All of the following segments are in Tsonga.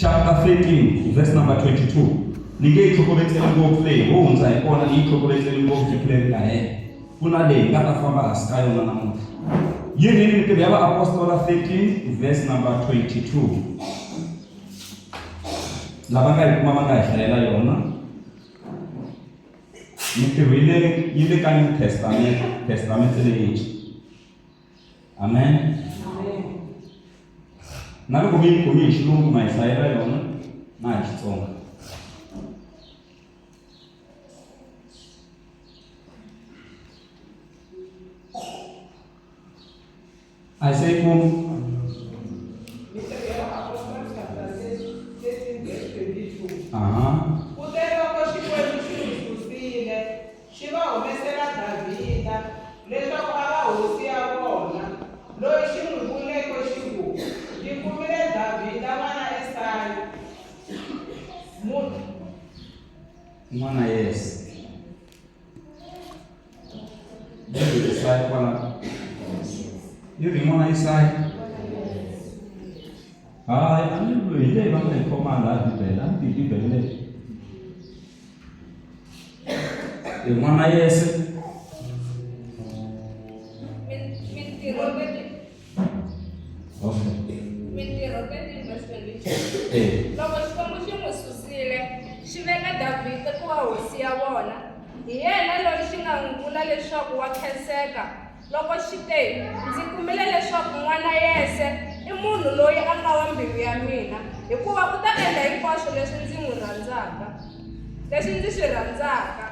Chapter 13 verse number 22. Ni nge yi tlhokovetseli ngopfu leyi ho hundza hi kona ni yi tlhokovetseli ngopfu vhiki leri nga hela. Ku na leyi hi nga ta famba hansi ka yona namuntlha. Yi ri yini Mintirho ya Vaapostola 13 verse number 22. Lava nga yi kuma va nga hi hlayela yona. Mintirho yi le yi le ka New Testament, Testamente leyintshwa. Amen. Na loko mi yi khome hi xilungu ma yi hlayela yona na hi Xitsonga. A se yi kumi. Mintirho ya Vaapostola chapter 13 verse 22. Aha. Kuteloko Xikwembu xi n'wi susile, xi va humesela Davhida leswaku a va hosi ya vona, loyi xi n'wi vuleke xi ku, Ndzi kumile Davhida n'wana Esayi, munhu. N'wana Yese. Yi ri Esaya kwala. Yi ri n'wana Esaya. Hayi, a ni hi leyi va nga yi khoma laha Bibele, a ni tivi Bibele leyi. I n'wana Yese. Mintirho 30 Okay. Mintirho 13 verse 22. Eh. Loko Xikwembu xi n'wi susile, xi veka Davhida ku va hosi ya vona. Hi yena loyi xi nga n'wi vula leswaku wa khenseka loko xi te, Ndzi kumile leswaku n'wana Yese i munhu loyi a nga wa mbilu ya mina, hikuva u ta endla hinkwaswo leswi ndzi n'wi rhandzaka, leswi ndzi swi rhandzaka.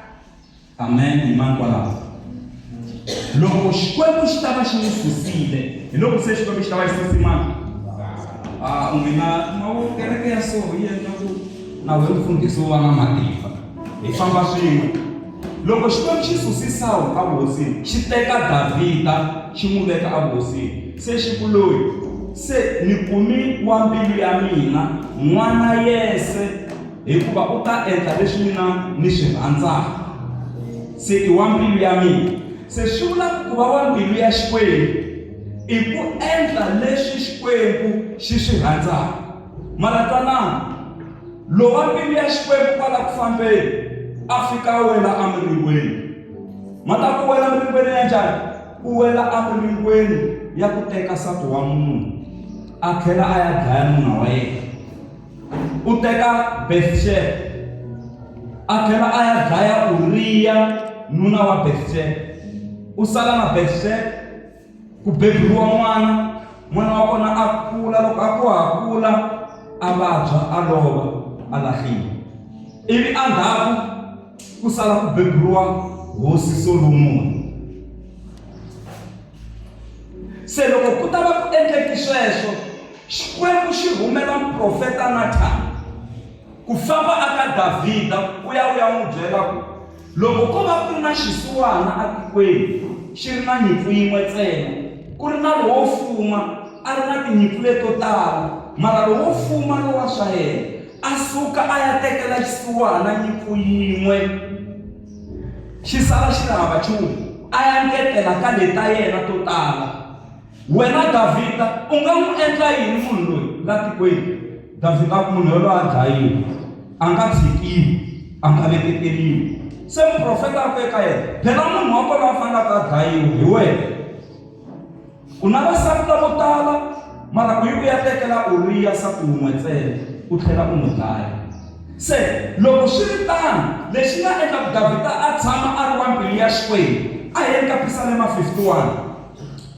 Amen yimani kwalaho. Loko Xikwembu xi ta va xi n'wi susile, hi loko se Xikwembu xi ta va xi suse mani? Ah, n'wina ma vo kereke ya so yi endla ku na we mfundhisi u va na matimba. Hi famba swin'we. Loko Xikwembu xi susi Sawulo evuhosini, xi teka Davhida xi n'wi veka evuhosini. Se xi ku loyi se ni kumi wa mbilu ya mina n'wana Yese hikuva u ta endla leswi mina ni swi rhandzaka. Se i wa mbilu ya mina. Se swi vula ku va wa mbilu ya Xikwembu i ku endla leswi Xikwembu xi swi rhandzaka. Mara twanani, lowa mbilu ya Xikwembu kwala ku fambeni a fika a wela emiringweni. Ma ta ku wela emiringweni ya njhani? U wela emiringweni ya ku teka nsati wa munhu a tlhela a ya dlaya nuna wa yena. U teka Bethsheba a tlhela a ya dlaya Uriya nuna wa Bethsheba. U sala na Bethsheba ku beburiwa n'wana, n'wana wa kona a kula loko a ku ha kula a vabya a lova a lahliwa. Ivi endzhaku ku sala ku beburiwa hosi Solomoni. Se loko ku ta va ku endleki sweswo Xikwembu xi rhumela muprofeta Nathani ku famba aka Davhida ku ya u ya n'wi byela ku loko ko va ku ri na xisiwana atikweni xi ri na nyimpfu yin'we ntsena ku ri na lowo fuma a ri na tinyimpfu leto tala mara lowo fuma lowa swa yena a suka a ya tekela xisiwana nyimpfu yin'we xi sala xi ri hava nchumu a ya ngetela ka leta yena to tala. Wena Davhida, u nga n'wi endla yini munhu loyi la tikweni? Davhida a ku, Munhu yoloye a dlayiwe, a nga tshikiwi, a nga veketeriwi. Se muprofeta a ku eka yena, Phela munhu wa kona a fanelaka a dlayiwa hi wena. U na vasati lavo tala, mara u yi u ya tekela Uriya nsati wun'we ntsena, u tlhela u n'wi dlaya. Se loko swi ri tano, lexi nga endla ku Davhida a tshama a ri wa mbilu ya Xikwembu, a hi yeni ka Pisalema 51.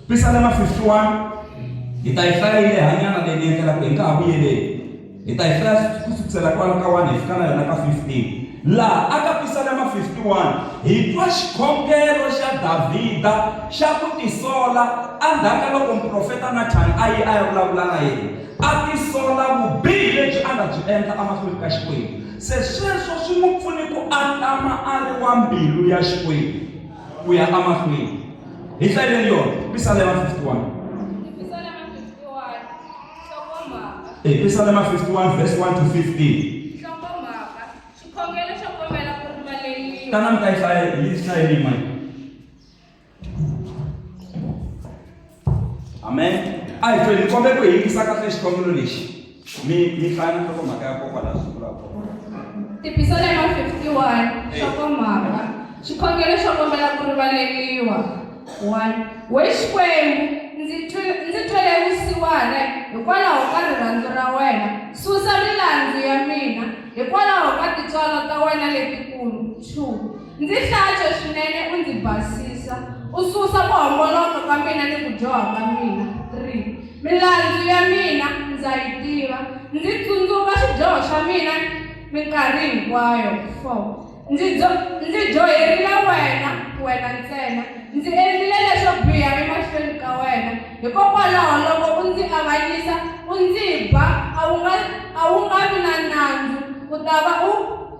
Pisalema 51 hi ta yi hlaya yi lehanyana leyi ni endlela ku hi nga ha vuyeleli hi ta yi hlaya ku sukisela kwala ka 1 hi fika na yona ka 15 laha aka Pisalema 51 hi twa xikhongelo xa Davhida xa ku tisola endzhaku ka loko muprofeta Nathani a yi a ya vulavula na yena a tisola vubihi lebyi a nga byi endla emahlweni ka Xikwembu se sweswo swi n'wi pfune ku a tama a ri wa mbilu ya Xikwembu ku ya emahlweni hi hlayeleni yona pisalema 51 Pisalema 51, nhlokomhaka. Eh, pisalema 51 verse 1 to 15 Nhlokomhaka. Xikhongelo xo kombela ku rivaleriwa. tana mi ta yi hlaya yi hlayeni mani amen a hi tweni kombe ku hi yingisa kahle xikhongelo lexi. Mi mi hlaya na nhlokomhaka ya koka laha swi vulaka kona. Tipisalema 51, nhlokomhaka, xikhongelo xo kombela ku rivaleriwa. 1. We Xikwembu, ndzi ndzi twele vusiwana hikwalaho ka rirhandzu ra wena. Susa milandzu ya mina hikwalaho ka tintswalo ta wena letikulu. 2. Ndzi hlantswe swinene u ndzi basisa, u susa ku homboloka ka mina ni ku dyoha ka mina. 3. Milandzu ya mina ndza yi tiva, ndzi tsundzuka swidyoho swa mina minkarhi hinkwayo. 4. Ndzi ndzi dyoherile wena, wena ntsena, ndzi endlile leswo biha emahlweni ka wena. Hikokwalaho loko u ndzi avanyisa, u ndzi ba, a wu nga a wu nga vi na nandzu, u ta va u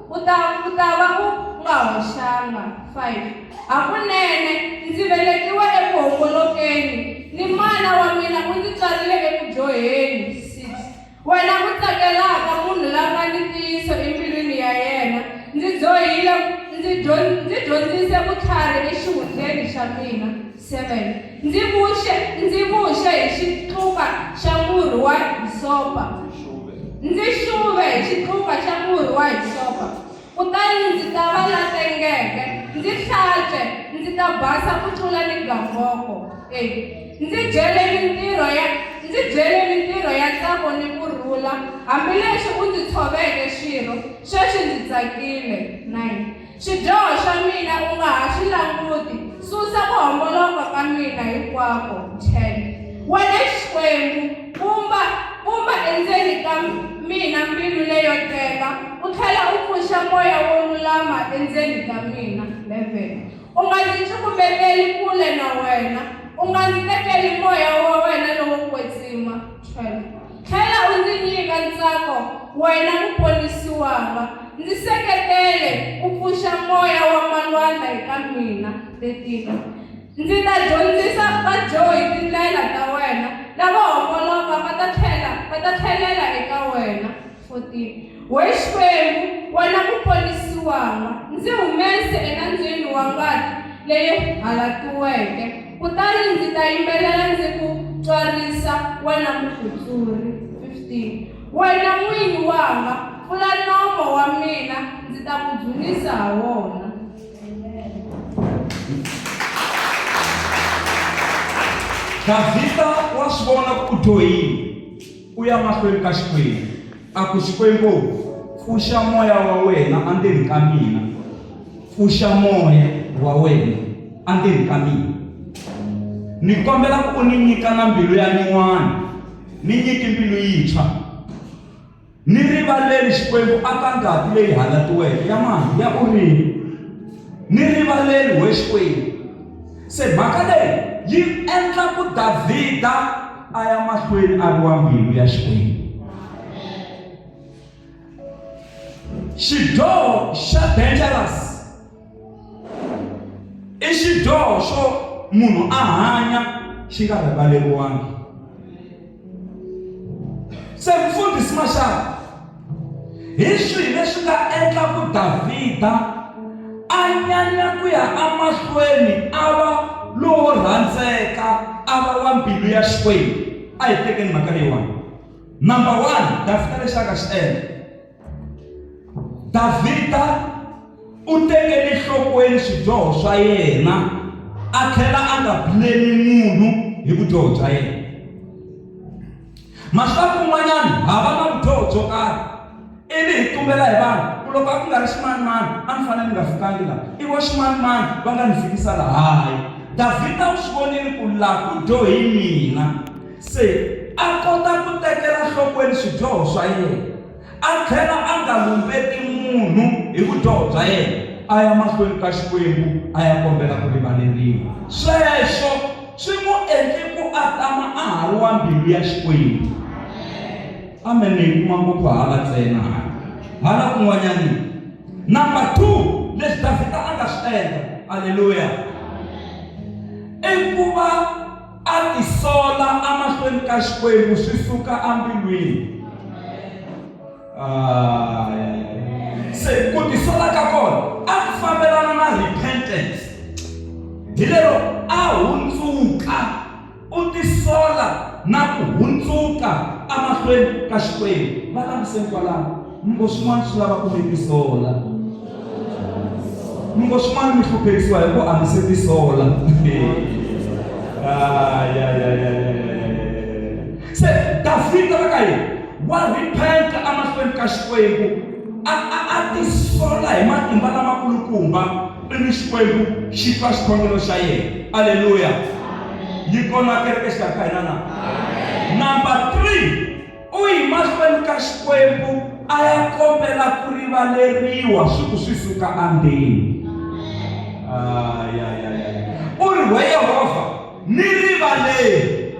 u ta u ta va u nga hoxanga. 5. Hakunene ndzi velekiwe eku hombolokeni, ni mana wa mina u ndzi tswarile eku dyoheni. 6. Wena u tsakelaka munhu la nga ni ntiyiso embilwini ya yena, ndzi dyohile, ndzi ndzi dyondzise vutlhari exihundleni xa mina. 7. Ndzi vuxe ndzi vuxe hi xitluka xa murhi wa hisopa, ndzi xuve hi xitluka xa murhi wa hisopa, kutani ndzi ta va la tengeke, ndzi hlantswe, ndzi ta basa ku tlula ni gamboko. 8. Ndzi byele mintirho ya ndzi byele mintirho ya ntsako ni ku rhula, hambileswi u ndzi tshoveke swirho, sweswi ndzi tsakile. 9. Swidyoho swa mina u nga ha swi languti, susa ku homboloka ka mina hinkwako. 10. Wena Xikwembu, vumba vumba endzeni ka mina mbilu leyo tenga, u tlhela u pfuxa moya wo lulama endzeni ka mina. 11. U nga ndzi cukumeteli kule na wena, u nga ndzi tekeli moya wa wena lowo kwetsima. 12. Tlhela u ndzi nyika ntsako, wena muponisi wanga, ndzi seketele u pfuxa moya wa malwandla eka mina. 13. Ndzi ta dyondzisa vadyohi tindlela ta wena, lavo homboloka va ta tlhela va ta tlhelela eka wena. 14. We Xikwembu, wena muponisi wanga, ndzi humese enandzwini wa ngati leyi halatiweke, kutani ndzi ta yimbelela ndzi ku twarisa wena mukutsuri. 15. Wena n'wini wanga, pfula nomo wa mina, ndzi ta ku dzunisa ha wona. Davhida wa swi vona ku u dyohile. U ya mahlweni ka Xikwembu, a ku, Xikwembu, pfuxa moya wa wena endzeni ka mina, pfuxa moya wa wena endzeni ka mina. Ni kombela ku u ni nyika na mbilu ya nyuwani, ni nyiki mbilu yintshwa. Ni rivaleli Xikwembu aka ngati leyi halatiweke ya mani ya Uriya. Ni rivaleli we Xikwembu. Se mhaka leyi yi endla ku Davhida a ya mahlweni a ri wa mbilu ya Xikwembu. Xidyoho xa dangerous i xidyoho xo munhu a hanya xi nga rivaleriwangi. Se mfundhisi Mashava hi swihi leswi nga endla ku Davhida a nyanya ku ya emahlweni a va lowo rhandzeka a va wa mbilu ya Xikwembu? A hi tekeni mhaka leyiwani. Number one, Davhida lexi a nga xi endla Davhida u tekele nhlokweni swidyoho swa yena a tlhela a nga blame munhu hi vudyoho bya yena. Mahlaku kun'wanyana ha va na vudyoho byo karhi ivi hi tumbela hi vanhu ku loko a ku nga ri ximanimani a ni fanele ni nga fikangi laha i vo ximanimani va nga ni fikisa laha. Hayi, Davhida u swi vonile ku laha ku dyohi mina se a kota ku tekela nhlokweni swidyoho swa yena a tlhela a nga lumbeti munhu hi vudyoho bya yena a ya mahlweni ka Xikwembu a ya kombela ku rivaleriwa. Sweswo swi n'wi endle ku a tama a ha ri wa mbilu ya Xikwembu. Amen ni yi kuma ngopfu hala ntsena hala kun'wanyani. Number 2 leswi Davhida a nga swi endla, aleluya, i ku va a tisola emahlweni ka Xikwembu swi suka embilwini. Ah, se ku tisola ka kona a ku fambelana na repentance hi lero a hundzuka u tisola na ku hundzuka a emahlweni ka Xikwembu. Va languseni kwalano, mi ngo swin'wana swi lava ku mi tisola. Mi ngo swin'wana mi hluphekisiwa hi ku a mi se tisola. Se Davhida va ka yena wa repent-a emahlweni ka Xikwembu, a a a tisola hi matimba lamakulukumba ivi Xikwembu xi twa xikhongelo xa yena. Aleluya! Yi kona kereke exikarhi ka hina na? Number 3, u yi mahlweni ka Xikwembu a ya kombela ku rivaleriwa swi ku swi suka andzeni. U ri, We Yehovha, ni rivaleri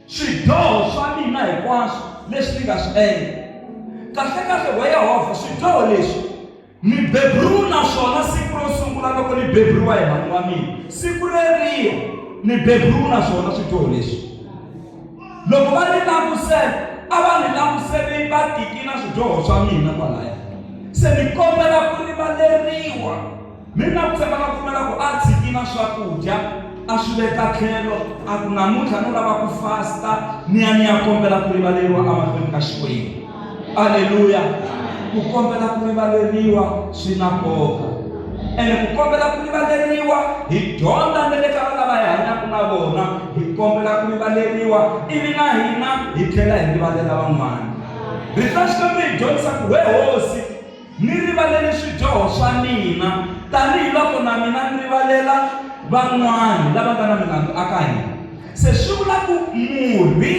swidyoho swa mina hinkwaswo leswi ni nga swi endla. Kahlekahle, we Yehovha, swidyoho leswi Ni beburiwe na swona siku ro sungula loko ni beburiwa hi mhani wa mina. Siku reriya ni beburiwe na swona swidyoho leswi. Loko va ni langusela, a va ni languseli va tikina swidyoho swa mina kwalaya. Se ni kombela ku rivaleriwa. Ni na ku tshemba na ku pfumela ku a tshikina swakudya a swi veka tlhelo a ku namuntlha no lava ku fasta ni ya ni ya kombela ku rivaleriwa emahlweni ka Xikwembu. Aleluya! Ku kombela ku rivaleriwa swi na nkoka. Ene ku kombela ku rivaleriwa hi dyondza na le ka valava hi hanyaka na vona, hi kombela ku rivaleriwa ivi na hina hi tlhela hi rivalela van'wana. Rito ra Xikwembu ri hi dyondzisa ku we Hosi Ni rivalele swidyoho swa mina, tanihi loko na mina ni rivalela van'wana lava nga na milandzu aka hina. Se swi vula ku murhi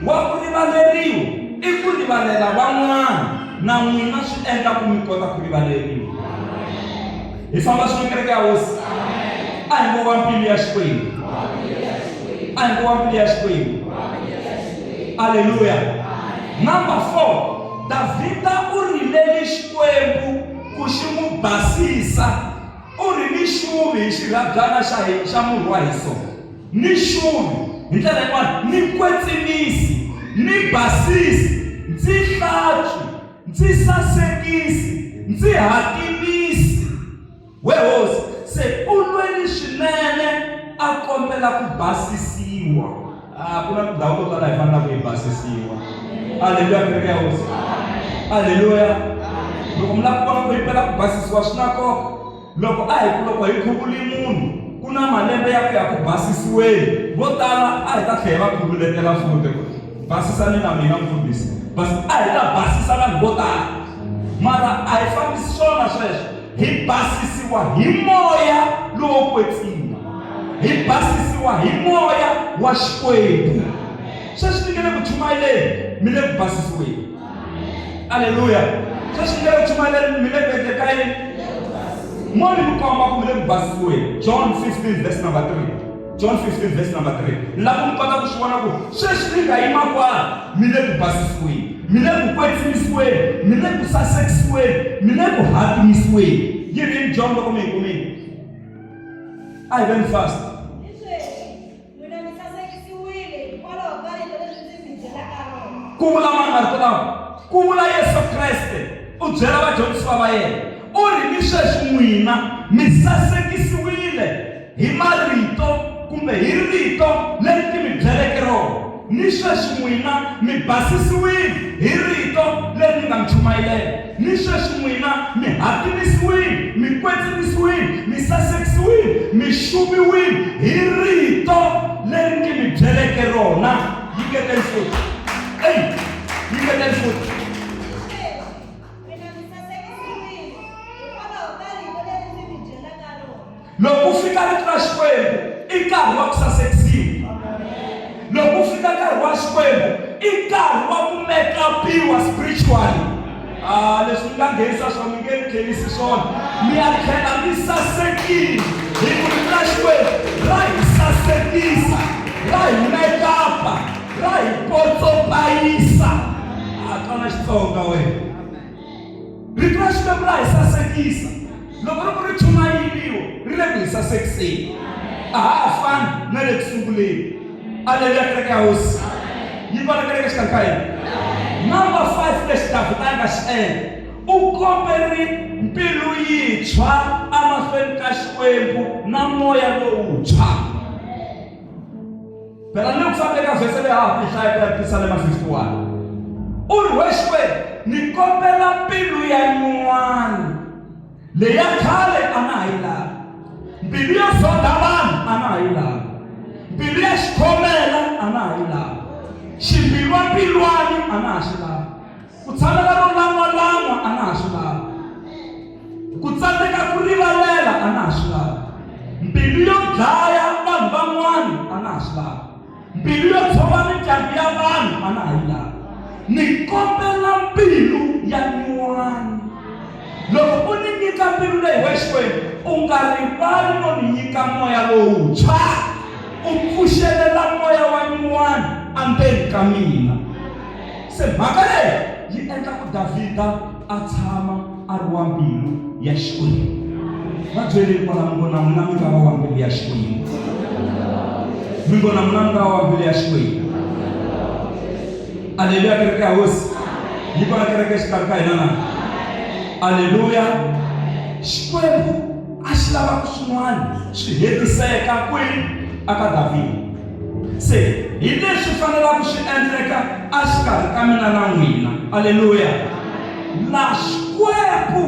wa ku rivaleriwa i ku rivalela van'wana, na n'wina swi endla ku mi kota ku rivaleriwa. Hi famba swin'we kereke ya Hosi? A hi ngo wa mbilu ya Xikwembu. A hi ngo wa mbilu ya Xikwembu. Aleluya. Number 4. Davhida u rilele Xikwembu ku xi n'wi basisa. U ri, Ni xuvi hi xirhabyana xa xa murhi wa hisopo, ni xuvi, hi ndlela yin'wana, ni kwetsimisi, ni basisi, ndzi hlantswi, ndzi sasekisi, ndzi hatimisi. We hosi, se u lweni swinene a kombela ku basisiwa. A ku na tindhawu to tala hi fanelaka hi basisiwa. Aleluya, kereke ya hosi. Aleluya. Loko mi lava ku vona ku himpela ku basisiwa swi na nkoka. Loko a hi ku loko hi khuvuli munhu ku na malembe ya ku ya ku basisiweni, vo tala a hi ta tlhela hi va khuvuletela futhi. Basisani na mina mfundhisi. Bas a hi ta basisa vanhu vo tala. Mara a hi fambisi swona sweswo. Hi basisiwa hi moya lowo kwetsima. Hi basisiwa hi moya wa Xikwembu. Sweswi ni nge le ku chumayeleni, mi le ku basisiweni. Aleluya. Sweswi ni nge le ku chumayeleni, mi le ku endleni ka yini? Mo ni mi komba ku mi le ku basisiweni. John 15 verse number 3. John 15 verse number 3. La ku mi kota ku swi vona ku sweswi mi nga yima kwala mi le ku basisiweni, mi le ku kwetsimisiweni, mi le ku sasekisiweni, mi le ku hatimisiweni. Yi ri yini John loko mi yi kumile? A hi veni fast. Ni sweswi, n'wina mi sasekisiwile hikwalaho ka rito leri ndzi mi byelaka rona. Ku vula mani marito lawa? Ku vula Yesu Kreste. U byela vadyondzisiwa va yena, u ri, Ni sweswi n'wina mi sasekisiwile hi marito kumbe hi rito leri ndzi mi byeleke rona. Ni sweswi n'wina mi basisiwile hi rito leri ni nga mi chumayelela. Ni sweswi n'wina mi hatimisiwile, mi kwetsimisiwile, mi sasekisiwile, mi xuviwile hi rito leri ndzi mi byeleke rona. Nyiketeni futhi. Eyi, nyiketeni futhi. Ni sweswi, n'wina mi sasekisiwile hikwalaho ka rito leri ndzi mi byelaka rona. Loko ku fika rito ra Xikwembu i nkarhi wa ku sasekisiwa. Loko ku fika nkarhi wa Xikwembu i nkarhi wa ku make-upiwa spiritually. Ah, leswi mi nga nghenisa swona mi nge ni tlhelisi swona. Mi ya tlhela mi sasekile hi ku rito ra Xikwembu ra hi sasekisa, ra hi make-upa, ra hi potsopayisa. Ah, twana Xitsonga wena. Rito ra Xikwembu ra hi sasekisa. Loko ri ku ri chumayeriwa, ri le ku hi sasekiseni. A ha ha fani na le ku sunguleni. Aleluya, kereke ya Hosi. Yi kona kereke exikarhi ka hina. Number 5 lexi Davhida a nga xi endla, u komberi mbilu yintshwa emahlweni ka Xikwembu na moya lowuntshwa. Phela ni le ku fambeni ka vhese leyi ha ha ku yi hlayaka ya Pisalema 51. U ri, We Xikwembu, ni kombela mbilu ya nyuwani. Leya khale a na ha yi lavi. Mbilu yo zonda vanhu a na ha yi lavi. Mbilu ya xikhomela a na ha yi lavi. Ximbilwambilwani a na ha xi lavi. Ku tshamela ro lan'walan'wa a na ha swi lavi. Ku tsandzeka ku rivalela a na ha swi lavi. Mbilu yo dlaya vanhu van'wana a na ha swi lavi. Mbilu yo tshova mindyangu ya vanhu a na ha yi lavi. Ni kombela mbilu ya nyuwani. Loko u ni nyika mbilu leyi we Xikwembu, u nga rivali no ni nyika moya lowuntshwa. U pfuxelela moya wa nyuwani endzeni ka mina. Se mhaka leyi yi endla ku Davhida a tshama a ri wa mbilu ya Xikwembu. Va byeleni kwala mi ngo na n'wina mi nga va wa mbilu ya Xikwembu. Mi ngo na n'wina mi nga va wa mbilu ya Xikwembu. Aleluya kereke ya Hosi. Yi kona kereke exikarhi ka hina na? Aleluya. Xikwembu a xi lava ku swin'wana swi hetiseka kwihi aka Davhida. Se hi leswi fanelaka swi endleka exikarhi ka mina na n'wina. Aleluya. La Xikwembu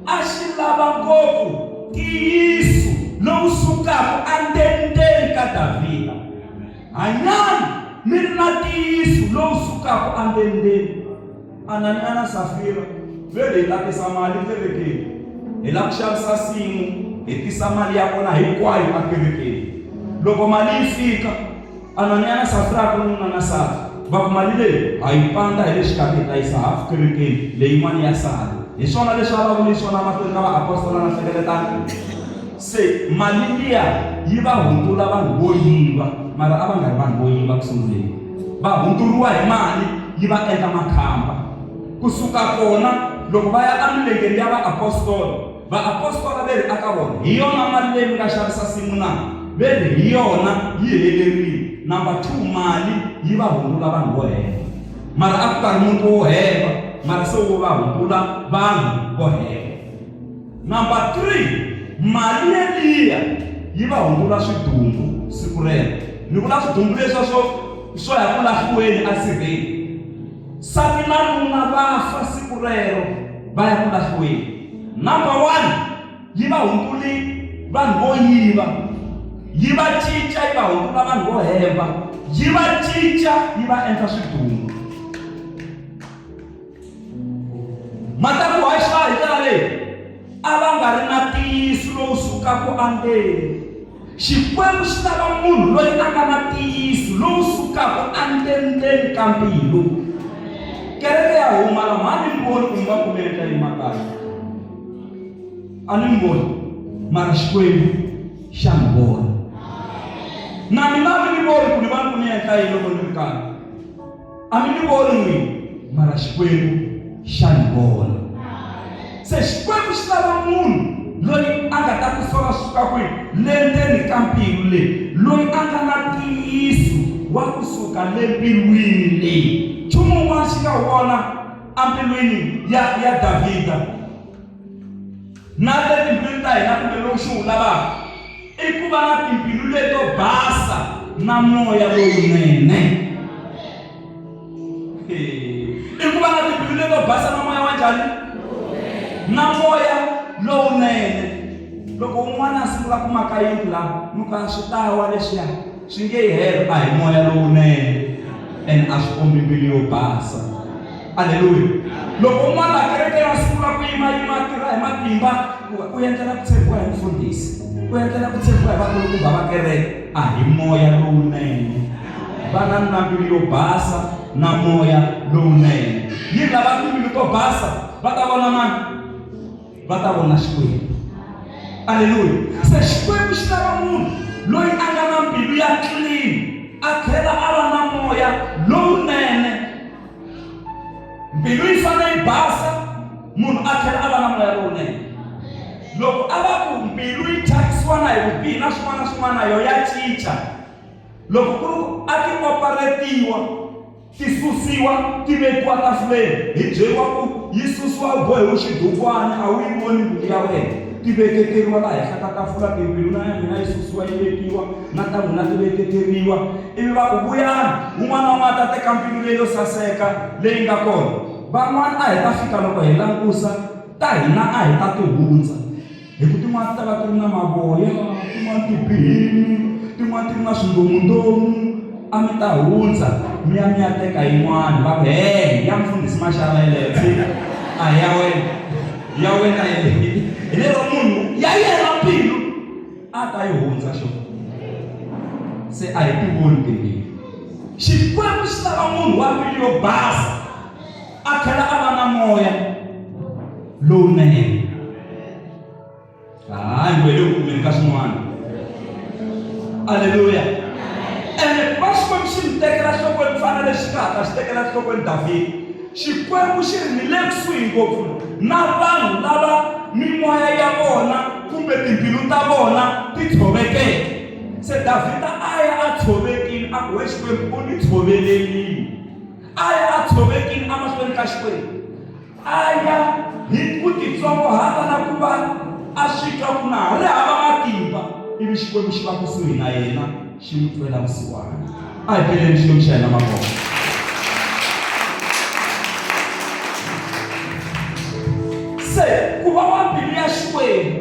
a xi lava ngopfu ntiyiso lowu sukaka endzeni ka Davhida. Hanyani mi ri na ntiyiso lowu sukaka endzeni. Ananiya na Safira ve ri hi ta tisa mali kerekeni. Hi lava ku xavisa nsimu hi tisa mali ya kona hinkwayo ekerekeni. Loko mali yi fika, Ananiya na Safira a ku ri nuna na nsati, va ku mali leyi ha yi panda hi le xikarhi hi ta yisa hafu kerekeni, leyin'wana ya sala. Hi swona leswi a va vule swona emahlweni ka vaapostola na nhlengeletano. Se mali liya yi va hundzula vanhu vo yiva, mara a va nga ri vanhu vo yiva ku sunguleni. Va hundzuriwa hi mali yi va endla makhamba. Ku suka kona loko va ya emilengeni ya vaapostola, vaapostola ve ri aka vona, Hi yona mali leyi mi nga xavisa nsimu na? Ve ri, Hi yona, yi helerile. Number 2, mali yi va hundzula vanhu vo hemba. Mara a ku nga ri muti wo hemba, mara se wu va hundzula vanhu vo hemba. Number 3, mali yeliya yi va hundzula swidumbu siku rero. Ni vula swidumbu leswiya swo swo ya ku lahliweni esirheni. Nsati na nuna va fa siku rero va ya ku lahliweni. Number 1, yi va hundzuli vanhu vo yiva, yi va cinca yi va hundzula vanhu vo hemba, yi va cinca yi va endla swidumbu. Mhaka ku haxa hi ndlela leyi a va nga ri na ntiyiso lowu sukaka endzeni. Xikwembu xi lava munhu loyi a nga na ntiyiso lowu sukaka endzeni ka mbilu. Kereke ya huma la mhani mi voni ku mi va ku mi endla yini makaya. A ni mi voni mara Xikwembu xa mi vona. Na mina a mi ni voni ku ni va ni ku ni endla yini loko ni ri kaya. A mi ni voni n'wina, mara Xikwembu xa ni vona. Se Xikwembu xi lava munhu loyi a nga ta ku sola swi suka kwihi? Le ndzeni ka mbilu leyi, loyi a nga na ntiyiso wa kusuka le mbilwini leyi. Nchumu wun'wana xi nga wu vona embilwini ya ya Davhida na le timbilwini ta hina kumbe lowu xi wu lavaka i ku va na timbilu leto basa na moya lowunene. I ku va na timbilu leto basa na moya wa njhani? Na moya lowunene. Loko un'wana a sungula ku maka yindlu laha, mi ku a swi ta wa leswiya swi nge yi helo, a hi moya lowunene and a swi kombi mbilu yo basa. Aleluya. Loko un'wana la kereke a sungula ku yimayima a tirha hi matimba, u endlela ku tshembiwa hi mufundhisi, u endlela ku tshembiwa hi vakulukumba va kereke, a hi moya lowunene. Vana na mbilu yo basa na moya lowunene. Yi lava timbilu to basa va ta vona mani? Va ta vona Xikwembu. Aleluya. Se Xikwembu xi lava munhu loyi a nga na mbilu ya clean a tlhela a va na moya lowunene. Mbilu yi fanele yi basa, munhu a tlhela a va na moya lowunene. Loko a va ku mbilu yi thyakisiwa na hi vubihi na swin'wana na swin'wana yo ya cinca. Loko ku ri ku a ti operetiwa ti susiwa ti vekiwa tafuleni hi byeriwa ku yi susiwa u bohiwe xidukwana a wu yi voni mbilu ya wena. Ti veketeriwa laha henhla ka tafula, timbilu na ya mina yi susiwa yi vekiwa, na ta n'wina ti veketeriwa. Ivi va ku, Vuyani, un'wana na un'wana a ta teka mbilu leyi yo saseka leyi nga kona. Van'wana a hi ta fika loko hi langusa, ta hina a hi ta ti hundza. Hi ku tin'wana ti ta va ti ri na mavoya, tin'wana ti bihile, tin'wana ti ri na swindomundomu, a mi ta hundza mi ya mi ya teka yin'wana. Va ku, He, ya mfundhisi Mashava yeleyo, tshika, a hi ya wena, ya wena yeleyo. Hi lero munhu ya yena mbilu a ta yi hundza xo. Se a hi tivoni timbilu. Xikwembu xi lava munhu wa mbilu yo basa a tlhela a va na moya lowunene. Hayi ngwele ku kumeni ka swin'wana. Aleluya. Ene ku va Xikwembu xi mi tekela nhlokweni ku fana na lexi nga hatla xi tekela nhlokweni Davhida. Xikwembu xi ri ni le kusuhi ngopfu na vanhu lava mimoya ya vona kumbe timbilu ta vona ti tshovekeke. Se Davhida a ya a tshovekile a ku, We Xikwembu u ni tshovelelile. A ya a tshovekile emahlweni ka Xikwembu. A ya hi ku titsongohata na ku va a swi twa ku na ha ri hava matimba, ivi Xikwembu xi va kusuhi na yena xi n'wi twela vusiwana. A hi beleni Xikwembu xa hina mavoko. Se ku va wa mbilu ya Xikwembu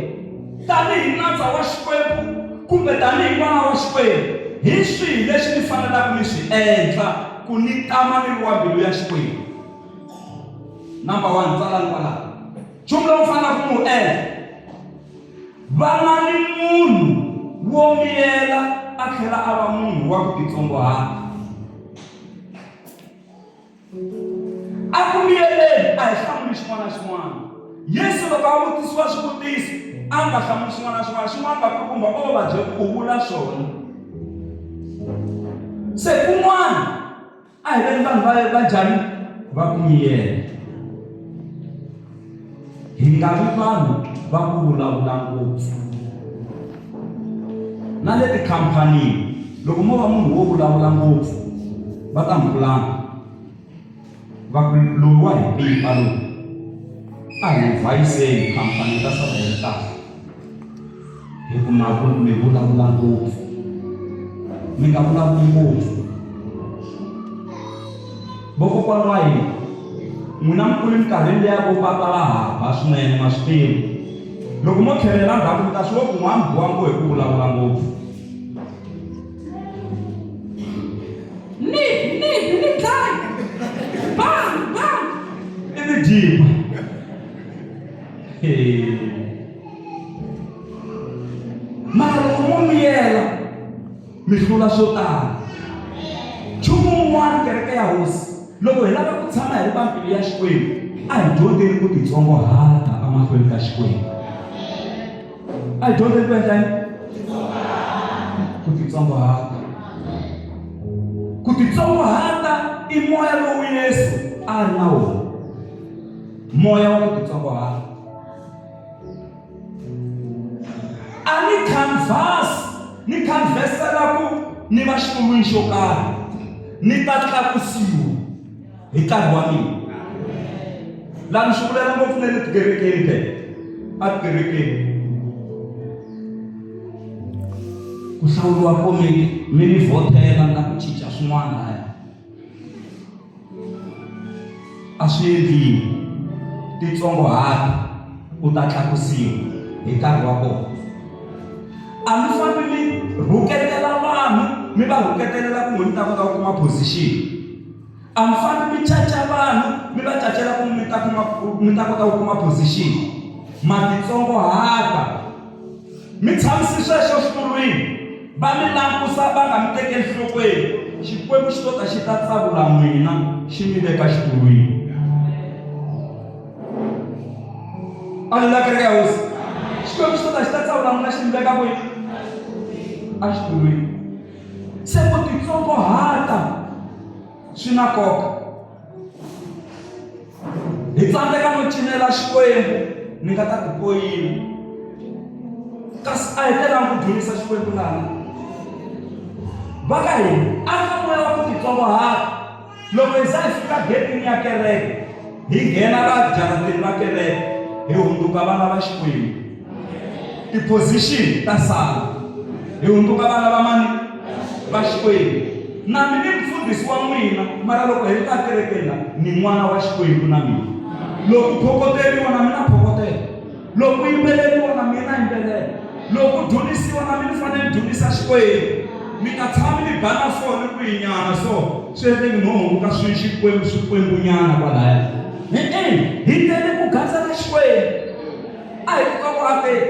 tanihi nandza wa Xikwembu kumbe tanihi n'wana wa Xikwembu, hi swihi leswi ni fanelaka ni swi endla ku ni tama ni ri wa mbilu ya Xikwembu? Number 1, tsalani kwalaho. Nchumu lowu fanelaka ku wu endla, vana ni munhu wo miyela a tlhela a va munhu wa ku titsongohata. A ku miyeleni a hi hlamuli xin'wana na xin'wana. Yesu loko a vutisiwa swivutiso a nga hlamuli xin'wana na xin'wana, xin'wana vakulukumba o va byela ku u vula swona. Se kun'wana A hi veni vanhu va va njhani va ku miyela. Hi nga vi vanhu va ku vulavula ngopfu. Na le tikhampanini loko mo va munhu wo vulavula ngopfu va ta mi pulana va ku loyi wa hi pipa loyi a hi n'wi vhayiseni khampani yi ta sala yi ri kahle. Hi ku ma mi vulavula ngopfu mi nga vulavuli ngopfu vokokwana wa hina n'wina mi kule minkarhini leya vo papa va hava swinene ma swi tiva loko mo tlhelela ndzhaku mi ta swi vo ku n'wa mi biwa ngo hi ku vulavula ngopfu ni ni ni dlaya bang bang ivi dyiwa Mara loko mo miyela mi hlula swo tala. Nchumu wun'wana kereke ya Hosi, loko hi lava ku tshama hi ri va mbilu ya Xikwembu, a hi dyondzeni ku titsongohata emahlweni ka Xikwembu. A hi dyondzeni ku endla yini? Ku titsongohata. Ku titsongohata i moya lowu Yesu a ri na wona. Moya wa ku titsongohata. A ni canvas ni canvasela ku ni va xitulwini xo karhi ni ta tlakusiwa hi nkarhi wa mina laha ni swi vulela ngopfu na le tikerekeni phela a tikerekeni ku hlawuriwa komiti mi ni vhotela na ku cinca swin'wana laya A swi endliwi. Titsongohata, u ta tlakusiwa hi nkarhi wa kona. A mi fambi mi rhuketela vanhu mi va rhuketelela ku n'we mi ta kota ku kuma position. A mi fambi mi caca vanhu mi va cacela ku mi ta kuma mi ta kota ku kuma position. Ma titsongohata. Mi tshamisi sweswo xitulwini, va mi langusa va nga mi tekeli nhlokweni, Xikwembu xi to ta xi ta tsavula n'wina xi mi veka xitulwini. Aleluya, kereke ya Hosi. Xikwembu xi to ta xi ta tsavula n'wina xi mi veka kwihi? Exitulwini. Se ku titsongohata swi na nkoka. Hi tsandzeka no cinela Xikwembu ni nga ta tipoyina kasi a hi telanga ku dyondzisa Xikwembu lana va ka hina a ka moya wa ku titsongohata loko hi za hi fika getini ya kereke hi nghena la jarateni ra kereke hi hundzuka vana va Xikwembu. Ti-position ta sala. Hi hundzuka vana va mani? Va Xikwembu. Na mi ni mfundhisi wa n'wina, mara loko hi ri ka kerekeni la, ni n'wana wa Xikwembu na mina. Loko ku phokoteriwa na mina phokotela. Loko ku yimbeleriwa na mina yimbelela. Loko ku dzunisiwa na mina ni fanele ni dzunisa Xikwembu. Mi nga tshami mi bana so ni ku yinyana so swi endle ni no hunguka swi xikwembu swikwembunyana kwalaya. E-e, hi tele ku gandzela Xikwembu. A hi titsongohateni.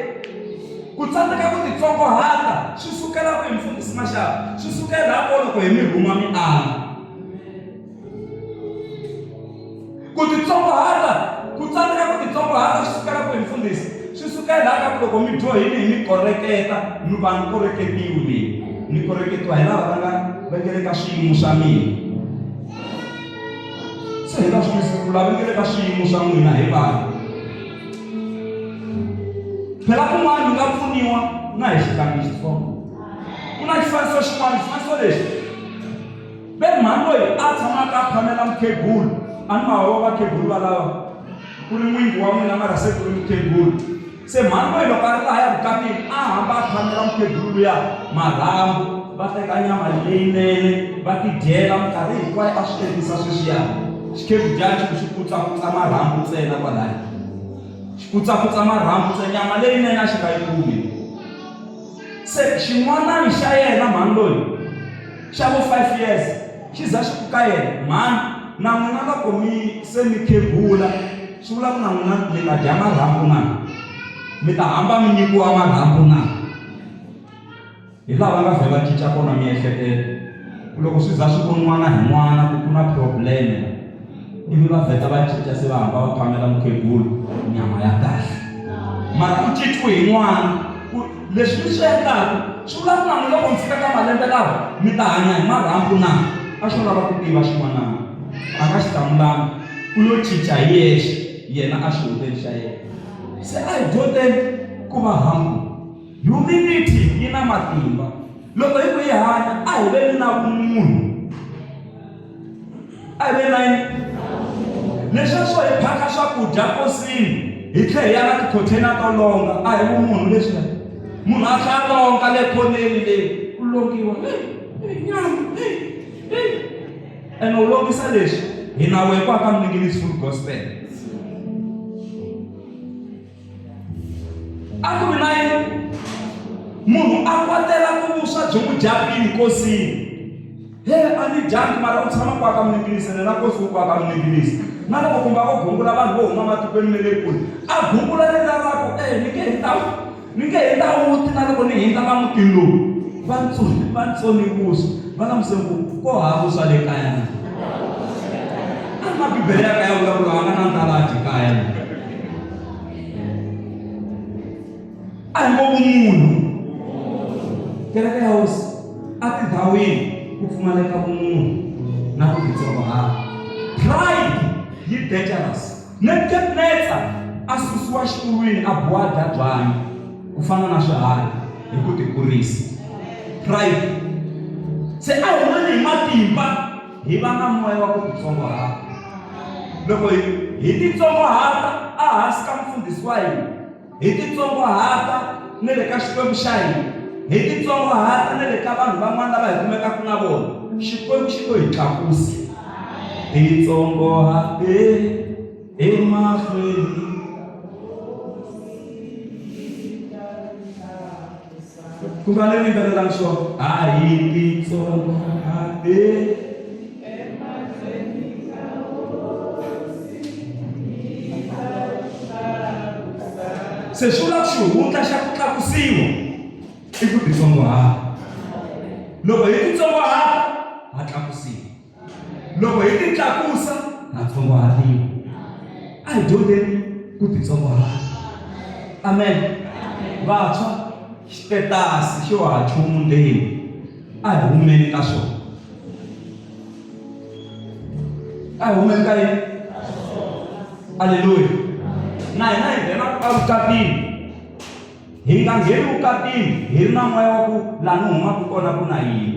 Ku tsandzeka ku titsongohata swi sukela kwihi mfundhisi Mashava? Swi sukela laha loko hi mi rhuma mi ala. Ku titsongohata, ku tsandzeka ku titsongohata swi sukela kwihi mfundhisi? Swi sukela laha ka ku loko mi dyohile hi mi koreketa, mi va ni koreketiwi mina. Ni koreketiwa hi lava va nga va nge le ka swiyimo swa mina. Se hi nga swi twisisi ku lava nge le ka swiyimo swa n'wina hi vanhu. Phela kun'wana mi nga pfuniwa na hi xitlangi xitsongo. Ku na xifaniso xin'wana, xifaniso lexi ve mhani loyi a tshamaka a phamela mukhegulu a ni mahowa vakhegulu valava ku ri n'wingi wa n'wina mara se ku ri mukhegulu se mhani loyi loko a ri lahaya vukatini a hamba a phamela mukhegulu luya marhambu va teka nyama leyinene va tidyela minkarhi hinkwayo a swi endlisa sweswiya xikhegujani xi ku xi kutsakutsa marhambu ntsena kwalaya xi kutsakutsa marhambu ntsena nyama leyinene a xi nga yi kumi se xin'wanani xa yena mhani loyi xa vo 5 years xi za xi ku ka yena mhani na n'wina loko mi se mi khegula swi vula ku na n'wina mi ta dya marhambu na mi ta hamba mi nyikiwa marhambu na hi laha va nga vhe va cinca kona miehleketo ku loko swi za swi voniwa na hi n'wana ku ku na problem-e ivi va vheta va cinca se va hamba va phamela mukhegulu nyama ya kahle mara ku cinciwe hi n'wana ku leswi mi swi endlaku swi vula ku na n'wi loko mi fika ka malembe lawa mi ta hanya hi marhambu na a xo lava ku tiva xin'wanana a nga xi hlamulanga ku yo cinca hi yexe yena a xihundleni xa yena se a hi dyondzeni ku va humble humility yi na matimba loko hi ku yi hanya a hi veni na vumunhu a hi veni na yini leswiya swo hi phaka swakudya kosini hi tlhe hi ya na tikhothena to longa a hi vumunhu leswiya munhu a tlha a longa le khoneni leyi ku longiwa nyama ene u longisa leswi hi na wehe kwaka mninginisi full gospel a ku ri na yini munhu a kwatela ku vuswa byi n'wi dyapini nkosini he a ni dyangi mara u tshama kwaka muninginisi ene na nkosi wu kwaka muninginisi na loko kumbe a ko gungula vanhu vo huma matikweni me le kule a gungula leriya ra ku e ni nge hi ta ni nge hi ta wuti na loko ni hindza la mutini lowu va ntsoni va ntsoni vuswa va lamusele ku ko hava vuswa le kaya na a na bibele ya kaya vulavula a nga na ndlala a dyi kaya na a hi ngo vumunhu kereke ya hosi a tindhawini ku pfumaleka vumunhu na ku titsongahata pride yi dangerous Nebukadnetsar a susiwa xitulwini a biwa dya byanyi ku fana na swiharhi hi ku tikurisa pride se a hi lweni hi matimba hi va na moya wa ku titsongahata loko hi hi titsongahata ehansi ka mufundhisi wa hina hi titsongahata ni le ka Xikwembu xa hina hi titsongahata ni le ka vanhu van'wana lava hi kumekaka na vona Xikwembu xi to hi tlakusa titsongahate emahlweni ku nga ni yimbelelani swona a hi titsongahate se swi vula ku xihundla xa ku tlakusiwa i ku titsongahata loko hi titsongahata ha tlakusiwa loko hi titlakusa ha tsongahatiwa a hi dyondzeni ku titsongahata amen vantshwa xitetasi xo ha chumu ndzeni a hi humeni ka swona a hi humeni ka yini aleluya na hina hi nghena evukatini hi nga ngheni vukatini hi ri na moya wa ku laha ni humaka kona ku na yini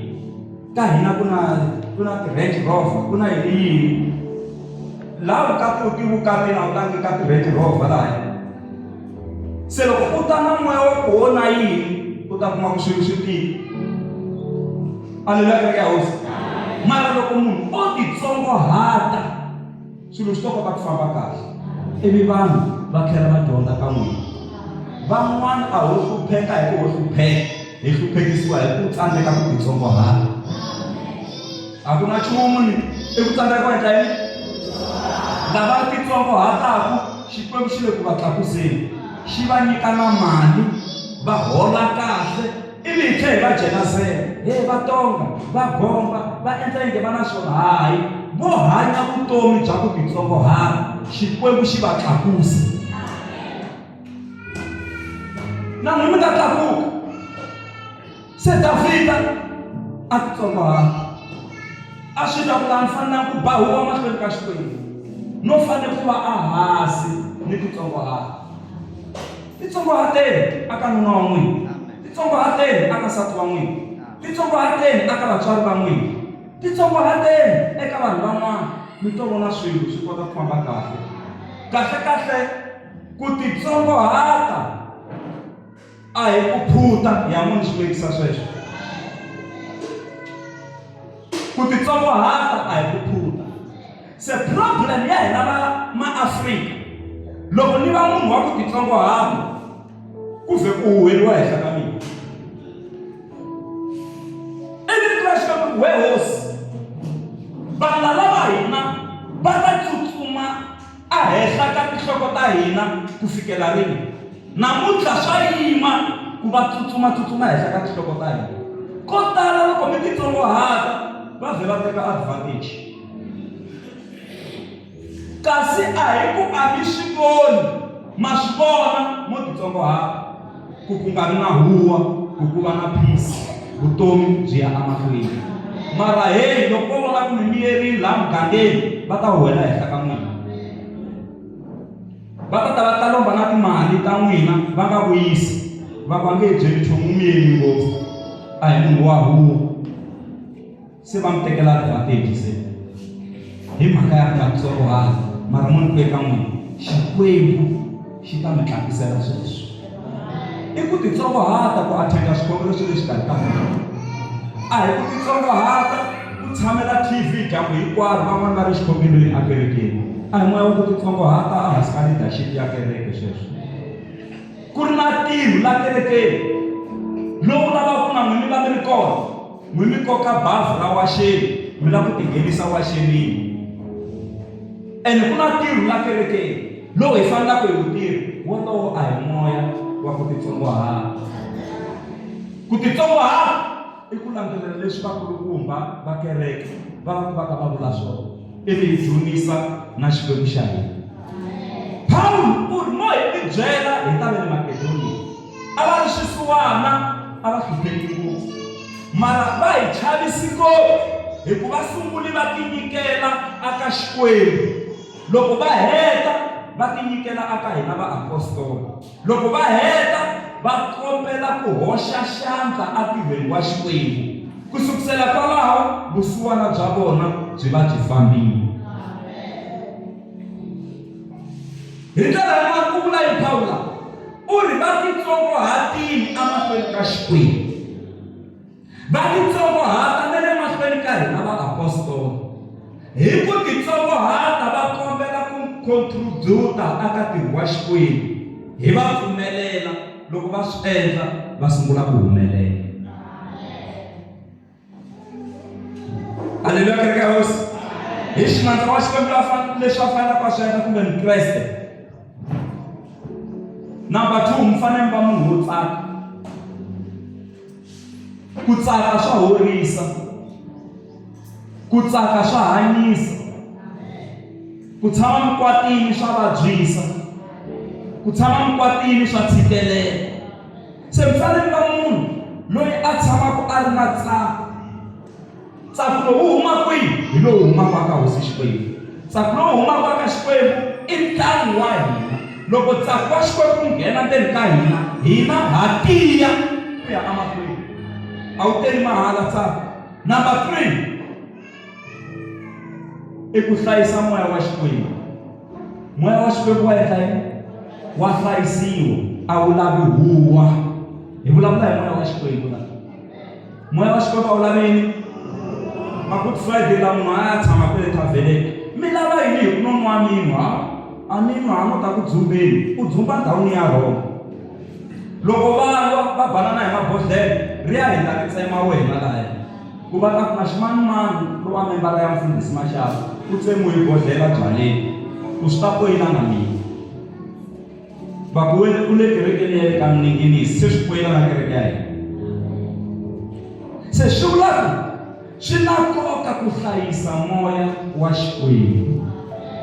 ka hina ku na ku na ti-range rover ku na yini yini laha vukati u ti vukatini a wu langi ka ti-range rover lahaya. Se loko u ta na moya wa ku wo na yini, u ta kuma ku swilo swi tika. Aleluya kereke ya Hosi. Mara loko munhu o titsongohata, swilo swi ta kota ku famba kahle. Ivi vanhu va tlhela va dyondza ka n'wina. Van'wana a ho hlupheka hi ku ho hlupheka, hi hluphekisiwa hi ku tsandzeka ku titsongohata. A ku na nchumu ni i ku tsandzeka ku endla yini? Lava titsongohataka Xikwembu xi le ku va tlakuseni, xi va nyika na mali, va hola kahle, ivi hi tlhela hi va jelazela. He va tonga, va bomba, va endla inge va na swona. Hayi, vo hanya vutomi bya ku titsongohata, Xikwembu xi va tlakusa. Na n'wina mi nga tlakuka. Se Davhida a titsongohata. A swi twa ku laha ni fanelanga ku ba huwa mahlweni ka Xikwembu, no fanele ku va ehansi ni titsongohata. Titsongohateni aka nuna wa n'wina, titsongohateni aka nsati wa n'wina, titsongohateni aka vatswari va n'wina, titsongohateni eka vanhu van'wana, mi to vona swilo swi kota ku famba kahle. Kahle-kahle ku titsongohata A hi ku phuta ya munhu swi vekisa sweswo. Ku titsongohata a hi ku phuta. Se problem ya hina va maAfrika loko ni va munhu wa ku titsongohata ku vhe ku huheriwa henhla ka mina. Ivi rito ra Xikwembu ku we hosi valala va hina va ta tsutsuma Ehenhla ka tinhloko ta hina ku fikela rini? Namuntlha swa yima ku va tsutsuma-tsutsuma ehenhla ka tinhloko ta hina. Ko tala loko mi titsongohata va vhe va teka advantage. Kasi a hi ku a mi swi voni, ma swi vona mo titsongohata ku ku nga vi na huwa, ku ku va na peace, vutomi byi ya emahlweni. Mara heyi loko vo vona ku mi miyerile laha mugangeni va ta huwela henhla ka n'wina. Va ta ta va ta lomba na timali ta n'wina va nga vuyisi, va ku va nge he byeli nchumu u miyeli ngopfu, a hi munhu wa huwa. Se va mi tekela advantage se hi mhaka ya ku nga titsongohati mara mo ni ku eka n'wina Xikwembu xi ta mi tlakusela sweswo. I ku titsongohata ku attenda swikhongelo swa le xikarhi ka n'wina. A hi ku titsongohata ku tshamela TV dyambu hinkwaro van'wana va ri xikhongelweni akerekeni. A hi moya wa ku titsongohata ehansi ka leadership ya kereke sweswo. Ku ri na ntirho la kerekeni lowu lavaka na n'wina mi va mi ri kona. N'wi mi koka bavhu ra waxeni mi lava ku tinghenisa waxenini. Ene ku na ntirho la kerekeni lowu hi fanelaka hi wu tirha, wolowo a hi moya wa ku titsongohata. Ku titsongohata i ku landzelela leswi vakulukumba va kereke va va va ka va vula swona, ivi hi dzunisa na Xikwembu xa hina. Pawulo u ri, Mo hi tibyela hi ta va le Makedoniya. A va ri swisiwana, a va hlupheki ngopfu, mara va hi chavisi ngopfu hi ku va sunguli va tinyikela aka Xikwembu. Loko va heta va tinyikela aka hina vaapostola. Loko va heta va kombela ku hoxa xandla entirhweni wa Xikwembu. Ku sukusela kwalaho vusiwana bya vona byi va byi fambile. Hi ndlela yin'wana ku vula yini Pawulo laha? U ri va titsongohatile emahlweni ka Xikwembu. Va titsongohata na le mahlweni ka hina vaapostola. Hi ku titsongohata va kombela ku contributa aka ntirho wa Xikwembu. Hi va pfumelela loko va swi endla va sungula ku humelela. Aleluya kereke ya Hosi. Hi ximandza wa Xikwembu leswi a fanelaka a swi endla kumbe Mukreste. Number 2, mi fanele mi va munhu wo tsaka. Ku tsaka swa horisa. Ku tsaka swa hanyisa. Ku tshama mikwatini swa vabyisa. Ku tshama mikwatini swa tshikelela. Se mi fanele mi va munhu loyi a tshamaka a ri na ntsako. Ntsako lowu wu huma kwihi? Hi lowu humaka eka Hosi Xikwembu. Ntsako lowu humaka eka Xikwembu i ntamu wa hina. Loko ntsako wa Xikwembu wu nghena ndzeni ka hina, hina ha tiya ku ya emahlweni. A wu teli mahala ntsako. Number 3 i ku hlayisa moya wa Xikwembu. Moya wa Xikwembu wa endla yini? Wa hlayisiwa. a wu lavi huwa. Hi vulavula hi moya wa Xikwembu la. Moya wa Xikwembu a wu lavi yini? Ma Good Friday la munhu a ya tshama kwele thavheneni. Mi lava yini hi ku no nwa minwa? A mi nwa a no ta ku dzumbeni. U dzumba ndhawini ya wrong. Loko va lwa va banana hi mabodhlele ri ya hindza ri tsema wena laya. Ku va ta ku na ximanimani lowa membara ya mfundhisi Mashava u tsemiwe hi bodhlela byaleni ku swi ta poyila na mina. Va ku wena u le kerekeni ya le ka Mninginisi se swi poyila na kereke ya hina. Se swi vula ku swi na nkoka ku hlayisa moya wa Xikwembu.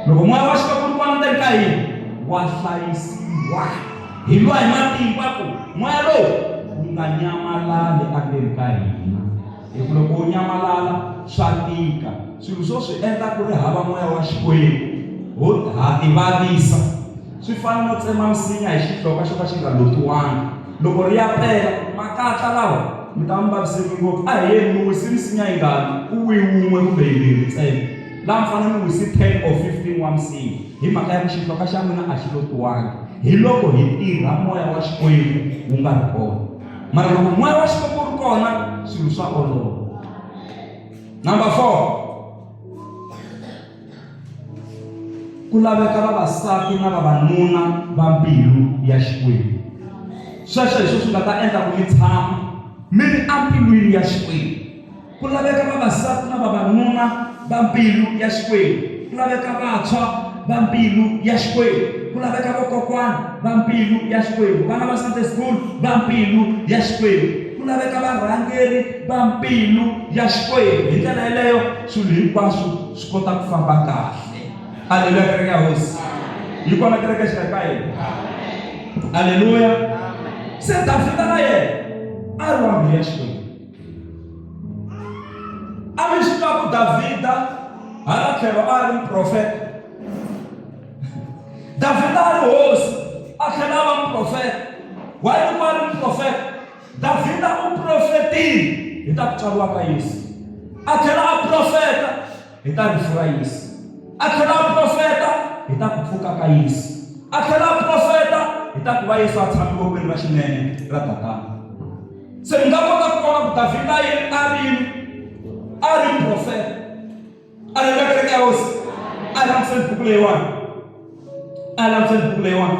Loko moya wa Xikwembu wu ri kona ndzeni ka hina wa hlayisiwa. Hi lwa hi matimba ku moya lowu wu nga nyamalali endzeni ka hina. Hi ku loko wu nyamalala swa tika. Swilo swo swi endla ku ri hava moya wa Xikwembu ho ha tivavisa. Swi fana no tsema misinya hi xihloka xo ka xi nga lotiwanga. Loko ri ya pela makatla lawa mi ta mi vaviseki ngopfu. A hi yeni mi wisi misinya yingani ku wi wun'we kumbe yimbirhi ntsena. Laha mi fanele mi wisi 10 or 15 wa misinya hi mhaka ya ku xihloka xa n'wina a xi lotiwanga. Hi loko hi tirha moya wa Xikwembu wu nga ri kona. Mara loko moya wa Xikwembu wu ri kona swilo swa olova. Number 4. Ku laveka vavasati na vavanuna va mbilu ya Xikwembu. Sweswo hi swona swi nga ta endla ku mi tshama mi ri embilwini ya Xikwembu. Ku laveka vavasati na vavanuna va mbilu ya Xikwembu. Ku laveka vantshwa va mbilu ya Xikwembu. Ku laveka vakokwana va mbilu ya Xikwembu. Vana va Sunday school va mbilu ya Xikwembu. Ku laveka varhangeri va mbilu ya Xikwembu. Hi ndlela yeleyo swilo hinkwaswo swi kota ku famba kahle. Aleluya, kereke ya Hosi. Yi kona kereke exikarhi ka hina. Aleluya. Se Davhida na yena a ri wa mbilu ya Xikwembu. A mi swi tiva ku Davhida hala tlhelo a ri muprofeta. Davhida a ri hosi a tlhela a va muprofeta. Why loko a ri muprofeta? Davhida u profetile hi ta ku tswariwa ka Yesu. A tlhela a profeta hi ta rifu ra Yesu. A tlhela a profeta hi ta ku pfuka ka Yesu. A tlhela a profeta hi ta ku va Yesu a tshame vokweni ra xinene ra Tatana. Se mi nga kota ku vona ku Davhida a ri a ri profeta. A ri kereke ya hosi. A hi langutiseni buku leyiwani. A hi langutiseni buku leyiwani.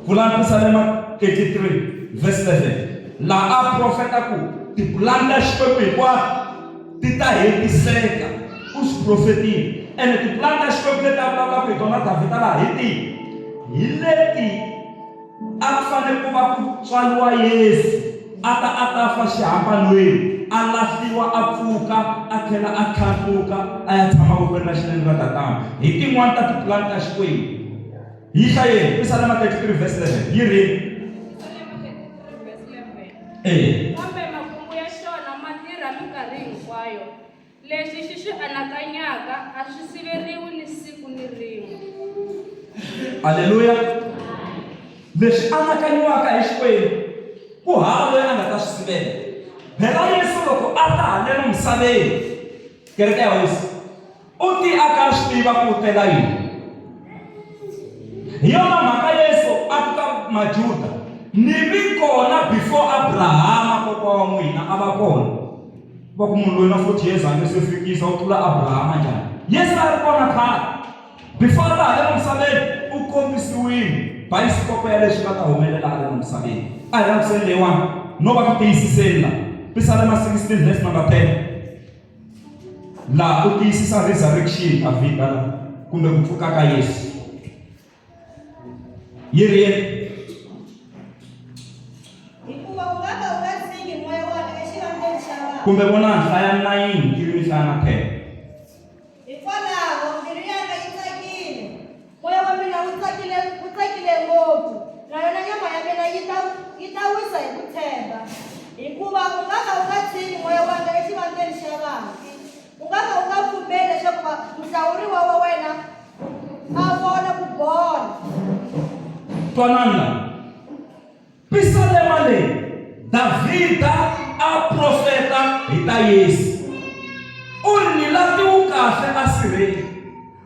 Pfulani Pisalema 33 verse 11. Laha a profeta ku tipulani ta Xikwembu hinkwato ti ta hetiseka. U swi profetile. Ene tipulani ta Xikwembu leti a vulavulaka hi tona Davhida laha hi tihi? Hi leti A ku fanele ku va ku tswariwa Yesu, a ta a ta fa xihambanweni, a lahliwa, a pfuka, a tlhela a tlhandluka a ya tshama vokweni ra xinene ra Tatana. Hi tin'wana ta tipulani ta Xikwembu. Yi hlayeni, Pisalema 33 verse 11 yi ri Pisalema 33 verse 11. E. Kambe makungu ya xona ma tirha minkarhi hinkwayo. Leswi xi swi anakanyaka a swi siveriwi ni siku ni rin'we. Aleluya! Leswi anakanyiwaka hi Xikwembu, ku hava loyi a nga ta swi sivela. Phela Yesu loko a ta haleno misaveni, kereke ya Hosi, u ti a ka swi tiva ku u tela yini. Hi yona mhaka Yesu a ku ka Majuda, ni vi kona before Abrahama kokwa wa n'wina a va kona. Va ku munhu loyi na 40 years a nge se fikisa u tlula Abrahama njhani? Yesu a ri kona khale. Before a ta haleno misaveni u kombisiwile bayisikopo ya leswi nga ta humelela haleno misaveni. A hi langutiseni leyiwani no va ku tiyisiseni la. Pisalema 16 verse number 10. Laha u tiyisisa resurrection Davhida la kumbe ku pfuka ka Yesu. Yi ri yini? Hikuva u nga ka u nga tshiki moya wanga exivandleni xa vanhu. Kumbe vona hlaya 9 ivi mi hlaya na 10. Hikwalaho mbilu yanga yi tsakile, moya wa mina wu tsakile, wu tsakile ngopfu, na yona nyama ya mina yi ta yi ta wisa hi ku tshemba. Hikuva u nga ka u nga tshiki moya wanga exivandleni xa vafi, u nga ka u nga pfumeli leswaku muhlawuriwa wa wena a vona ku bola. Twanani la. Pisalema leyi Davhida a profeta hi ta Yesu. U ri ni latiwu kahle a sirheni.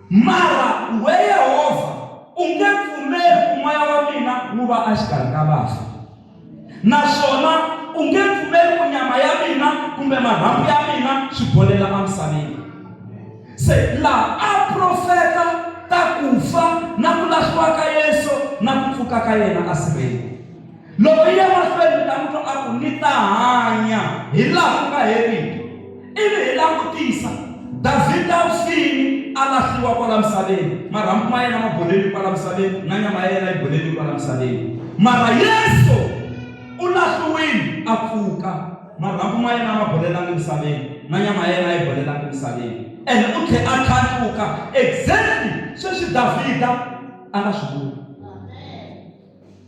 Mara we Yehovha u nge pfumeli ku moya wa mina wu va exikarhi ka vafi. Naswona u nge pfumeli ku nyama ya mina kumbe marhambu ya mina swi bolela emisaveni. Se laha a profeta ta ku fa na ku lahliwa ka Yesu na ku pfuka ka yena esirheni. Loko yi ya mahlweni mi ta n'wi twa a ku, Ni ta hanya hi laha ku nga heriki. Ivi hi langutisa, Davhida u file a lahliwa kwala misaveni, marhambu ma yena ma boleli kwala misaveni na nyama ya yena yi boleli kwala misaveni. Mara Yesu u lahliwile a pfuka, marhambu ma yena a ma bolelangi misaveni na nyama ya yena a yi bolelangi misaveni. Ene u tlhe a tlhandluka exactly sweswi Davhida a nga swi vula.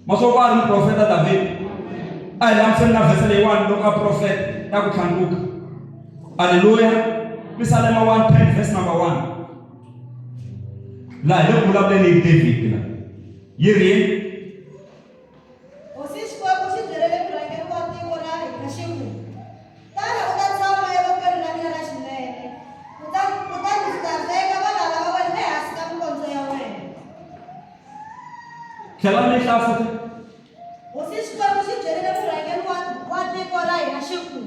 Masoko a ri muprofeta Davhida. A hi langutiseni na vhese leyiwani loko a profeta ta ku tlhandluka. Aleluya. Pisalema 110 verse number 1. Laha hi le ku vulavuleni hi David la. Yi ri yini? Hosi Xikwembu xi byelele murhangeri wa tiko ra hina xi ku, Tana u ta tshama evokweni ra mina ra xinene, kutani kutani ndzi ta veka valala va wena ehansi ka mikondzo ya wena. Tlhela mi hlaya futhi. Hosi Xikwembu xi byerile murhangeri wa tiko ra hina xi ku,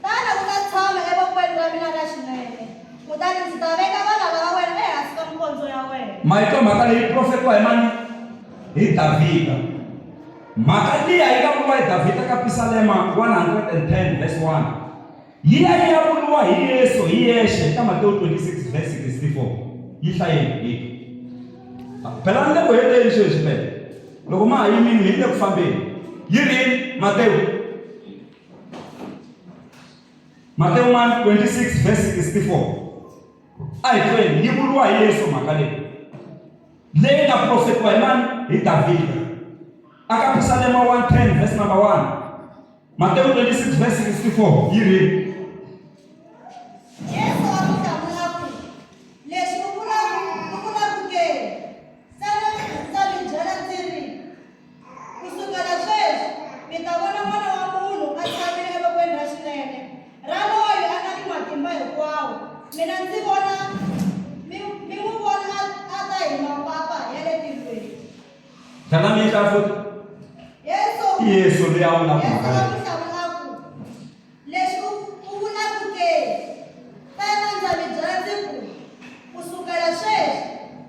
Tana u ta tshama evokweni ra mina ra xinene, kutani ndzi ta veka valala va wena ehansi ka mikondzo ya wena. Ma yi twa mhaka leyi profetiwa hi mani? Hi Davhida. Mhaka liya yi nga vuriwa hi Davhida ka Pisalema 110 verse 1. Yi ya yi ya vuriwa hi Yesu hi yexe ka Matewu 26 verse 64. Yi hlayeni hi phela ni le ku heteni sweswi phela loko ma ha yimile hi le ku fambeni yi ri Matewu Matewu mani 26 verse 64 a hi tweni yi vuriwa hi Yesu mhaka leyi leyi nga profetiwa hi mani hi Davhida aka Pisalema 110 verse number 1 Matewu 26 verse 64 yi ri Yesu a n'wi hlamula a ku, Leswi u vulaka, u vulaka ke? Ntsena ndza mi byela ndzi ri, ku sukela sweswi mi ta vona N'wana wa Munhu a tshamile evokweni ra xinene ra Loyi a nga ni matimba hinkwawo, mina ndzi vona mi mi n'wi vona a a ta hi mapapa ya le tilweni. Tlhela mi yi hlaya futhi. Yesu I Yesu loyi a vulaka Yesu mhaka a leyi. n'wi hlamula a ku, Leswi u vulaka ke? Ntsena ndza mi byela ndzi ku, ku sukela sweswi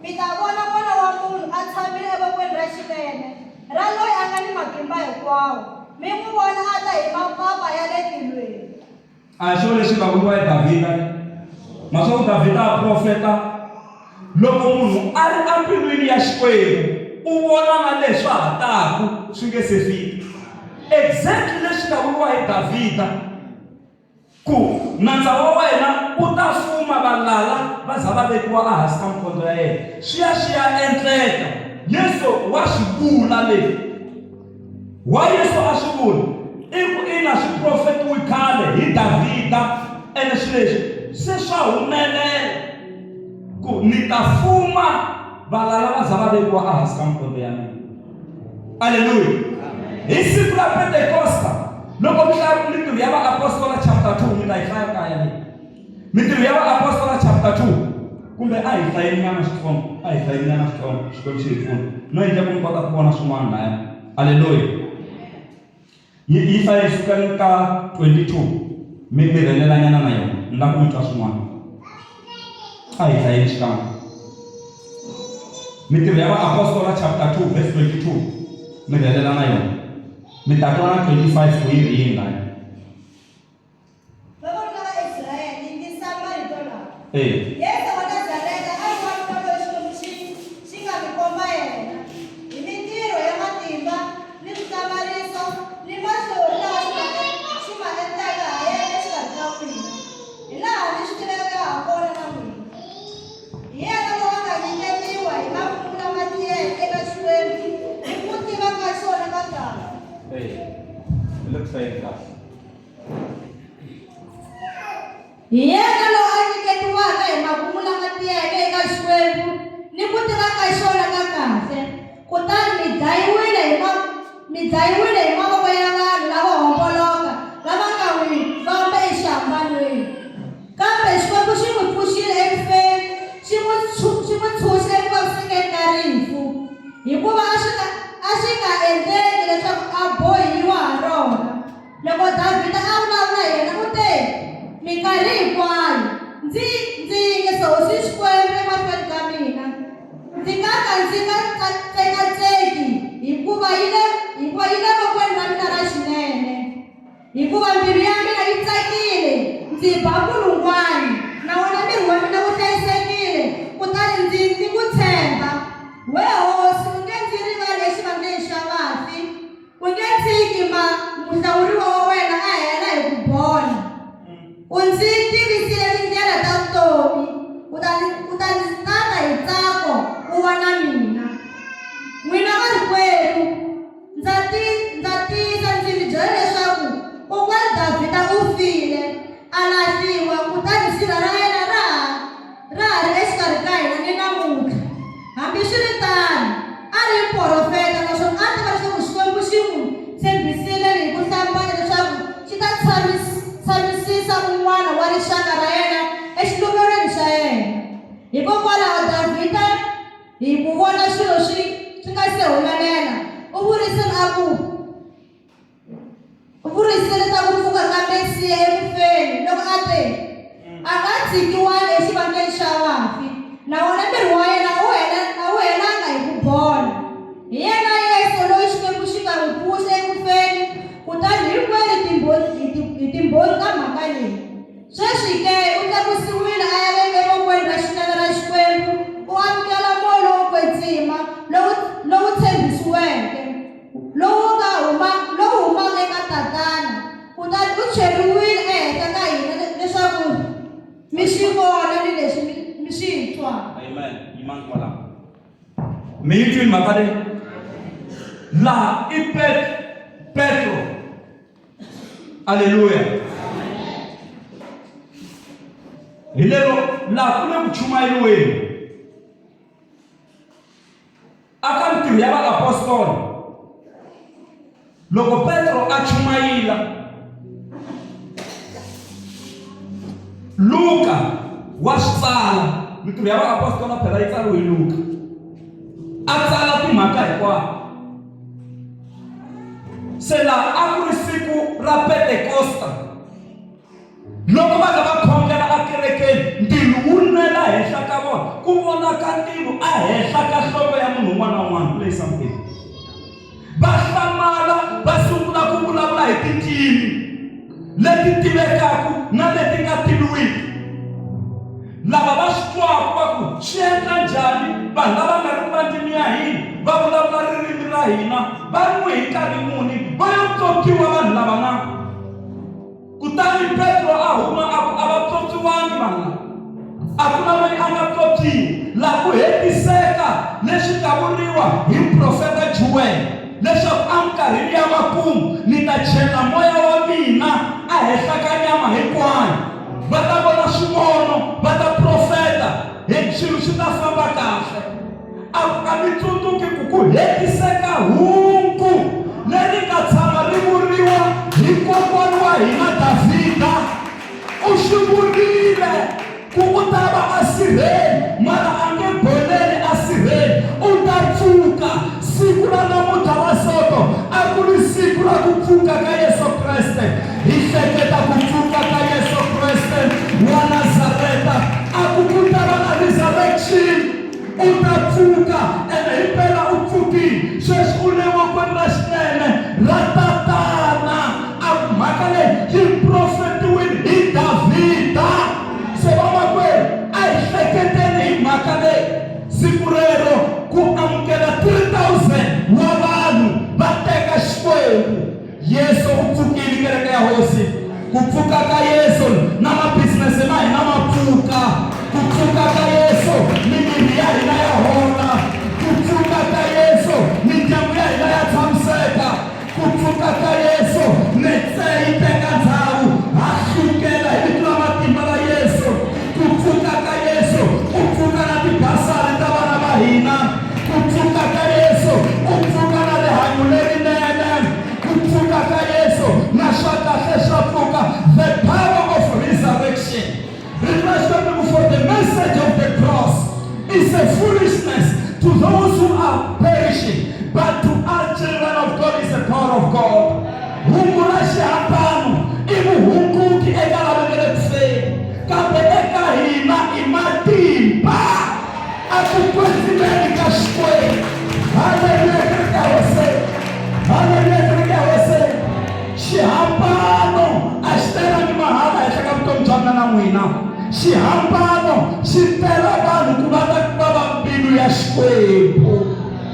mi ta vona N'wana wa Munhu a tshamile evokweni ra xinene ra Loyi a nga ni matimba hinkwawo, mi n'wi vona a ta hi mapapa ya le tilweni. A hi swona leswi nga vuriwa hi Davhida. Maswaku Davhida a profeta loko munhu a ri embilwini ya Xikwembu u vona na leswa ha taku swi nge se fika. Exactly leswi nga vuriwa hi Davhida ku nandza wa wena u ta fuma valala va za va vekiwa ehansi ka mikondzo ya yena swi ya swi ya endleka Yesu wa swi vula leswi Why Yesu a swi vula? I ku ina swi profetiwe khale hi Davhida ene swilo leswi se swa humelela ku ni ta fuma valala va za va vekiwa ehansi ka mikondzo ya mina. Aleluya! Hi siku ra Pentekosta loko mi hlaya mintirho ya vaapostola chapter 2 mi ta yi hlaya kaya leyi. Mintirho ya vaapostola chapter 2 kumbe a hi hlayeni nyana switsongo a hi hlayeni nyana switsongo Xikwembu xi hi pfuna no endla ku mi kota ku vona swin'wana laya aleluya yi yi hlaye yi suka ka 22 mi mi rhelela nyana na yona ni lava ku mi twa swin'wana a hi hlayeni xikan'we mintirho ya vaapostola chapter 2 verse 22 mi rhelela na yona mi ta twa na 25 ku yi ri yini laya Vavanuna va Israyele, yingisani marito lawa. Eh. Yesu wa Nazareta a ri wanuna loyi Xikwembu xi xi nga mi komba yena hi mintirho ya matimba ni swihlamariso ni mahlori lawa xi ma xi ma endlaka ha yena exikarhi ka n'wina, hilaha mi swi tivaka hakona na n'wina. Hi yena loyi a nga nyiketiwa hi makungu lama tiyeke eka Xikwembu hi ku tiva ka xona ka nkarhi. Eh. Hi le ku hlayeni kahle. Hi yena loyi a nyiketiwaka hi makungu lama tiyeke eka Xikwembu ni ku tiva ka xona ka kahle. Kutani mi dlayiwile hi ma mi dlayiwile hi mavoko ya vanhu lavo homboloka lava nga n'wi vamba exihambanweni. Kambe Xikwembu xi n'wi pfuxile eku feni, xi n'wi xi n'wi tshunxa eku vavisekeni ka rifu, hikuva a swi nga a swi nga endleki leswaku a bohiwa ha rona. Loko Davhida a vulavula hi yena u te, Minkarhi hinkwayo ndzi ndzi yingisa hosi Xikwembu emahlweni ka mina, ndzi nga ka ndzi nga tsekatseki, hikuva yi le hikuva yi le vokweni ra mina ra xinene. Hikuva mbilu ya mina yi tsakile, ndzi ba nkulungwana, na wona miri wa mina wu hlayisekile, kutani ndzi ni ku tshemba. We hosi, u nge ndzi rivali exivandleni xa vafi, u nge tshiki ma muhlawuriwa wa wena a hela hi ku bola. U ndzi tivisile tindlela ta vutomi, u ta u ta ndzi tata hi ntsako u va na mina. N'wina varikwerhu, Ndza ti ndza tiyisa ndzi mi byela leswaku kokwana Davhida u file, a lahliwa, kutani sirha ra yena ra ha ra ha ri exikarhi ka hina ni namuntlha. Hambiswiritano, a ri muprofeta naswona a tiva leswaku Xikwembu xi n'wi tshembisile hi ku hlambanya leswaku xi ta tshamisisa un'wana wa rixaka ra yena exiluvelweni xa yena. Hikokwalaho Davhida Hi ku vona swilo swi swi nga se humelela, u vurisile a ku, u vurisile ta ku pfuka ka Mesiya eku feni loko a te, A nga tshikiwangi exivandleni xa vafi, na wona miri wa yena a wu hela a wu helanga hi ku bola. Hi yena Yesu loyi Xikwembu xi nga n'wi pfuxa eku feni, kutani hinkwenu timbhoni hi timbhoni ta mhaka leyi. Sweswi ke, u tlakusiwile a ya evokweni ra xinene ra Xikwembu, u amukela moya lowo kwetsima lowu lowu tshembisiweke, lowu nga huma lowu humaka eka Tatana, kutani u cheriwile ehenhla ka hina leswaku mi swi vona ni leswi mi mi swi twa. Amen. Yimani kwalaho. Mi yi twini mhaka leyi? Laha i Petro aleluya hi lero laha ku le ku chumayeriweni aka mintirho ya vaapostola loko petro a chumayila luka wa swi tsala mintirho ya vaapostola phela yi tsariwe hi luka a tsala timhaka hinkwato Se laha a ku ri siku ra Pentekosta. Loko va nga va khongela ekerekeni, ndzilo wu nwela henhla ka vona, ku vonaka ndzilo ehenhla ka nhloko ya munhu un'wana na un'wana. Play something. Va hlamala, va sungula ku vulavula hi tindzimi leti tivekaka na leti nga tiviwiki. Lava va swi twaka va ku, Swi endla njhani vanhu lava nga riki va ndzimi ya hina va vulavula ririmi ra hina? Va ri hi nkarhi muni va yo pyopyiwa vanhu lava na? Kutani Petro a huma a ku, A va pyopyiwangi vanhu lava. A ku na loyi a nga pyopyiwa. Laha ku hetiseka leswi nga vuriwa hi muprofeta Juwele, leswaku eminkarhini ya makumu ni ta chela moya wa mina ehenhla ka nyama hinkwayo. Va ta vona swivono, va ta profeta, he swilo swi ta famba kahle. A ku a mi tsundzuki ku ku hetiseka hungu leri nga tshama ri vuriwa hi kokwana wa hina Davhida. U swi vurile ku u ta va esirheni, mara a nge boleli esirheni, u ta pfuka. Siku ra namuntlha ra Sonto a ku ri siku ra ku pfuka ka Yesu Kreste. Hi hleketa ku pfuka ka Yesu Kreste wa Nazareta, a ku ku ta va na resurrection, u ta pfuka, ene himpela u pfukile. Sweswi u le vokweni ra xinene ra Tatana. A ku mhaka leyi yi profetiwile hi Davhida. Se vamakwerhu, a hi hleketeni hi mhaka leyi. Siku rero ku amukela 3000 wa vanhu va teka Xikwembu. Yesu u pfukile kereke ya Hosi. Ku pfuka ka Yesu na mabisinese ma hina ma pfuka. Ku pfuka ka Yesu mimiri ya hina ya hola. Ku pfuka ka Yesu mindyangu ya hina ya tshamiseka. Ku pfuka ka Yesu metse yi teka ndhawu. Ha hlukela hi vito ra matimba ra Yesu. Ku pfuka ka Yesu u pfuka na tibasari ta vana va hina. Ku pfuka ka Yesu u pfuka na rihanyo lerinene. Ku pfuka ka Yesu na swa kahle swa pfuka. The power of resurrection. Rito ra Xikwembu ri ku for the message of the cross is a foolishness to those who are perishing, but to us n'wina xihambano xi tela vanhu ku va ta va va mbilu ya xikwembu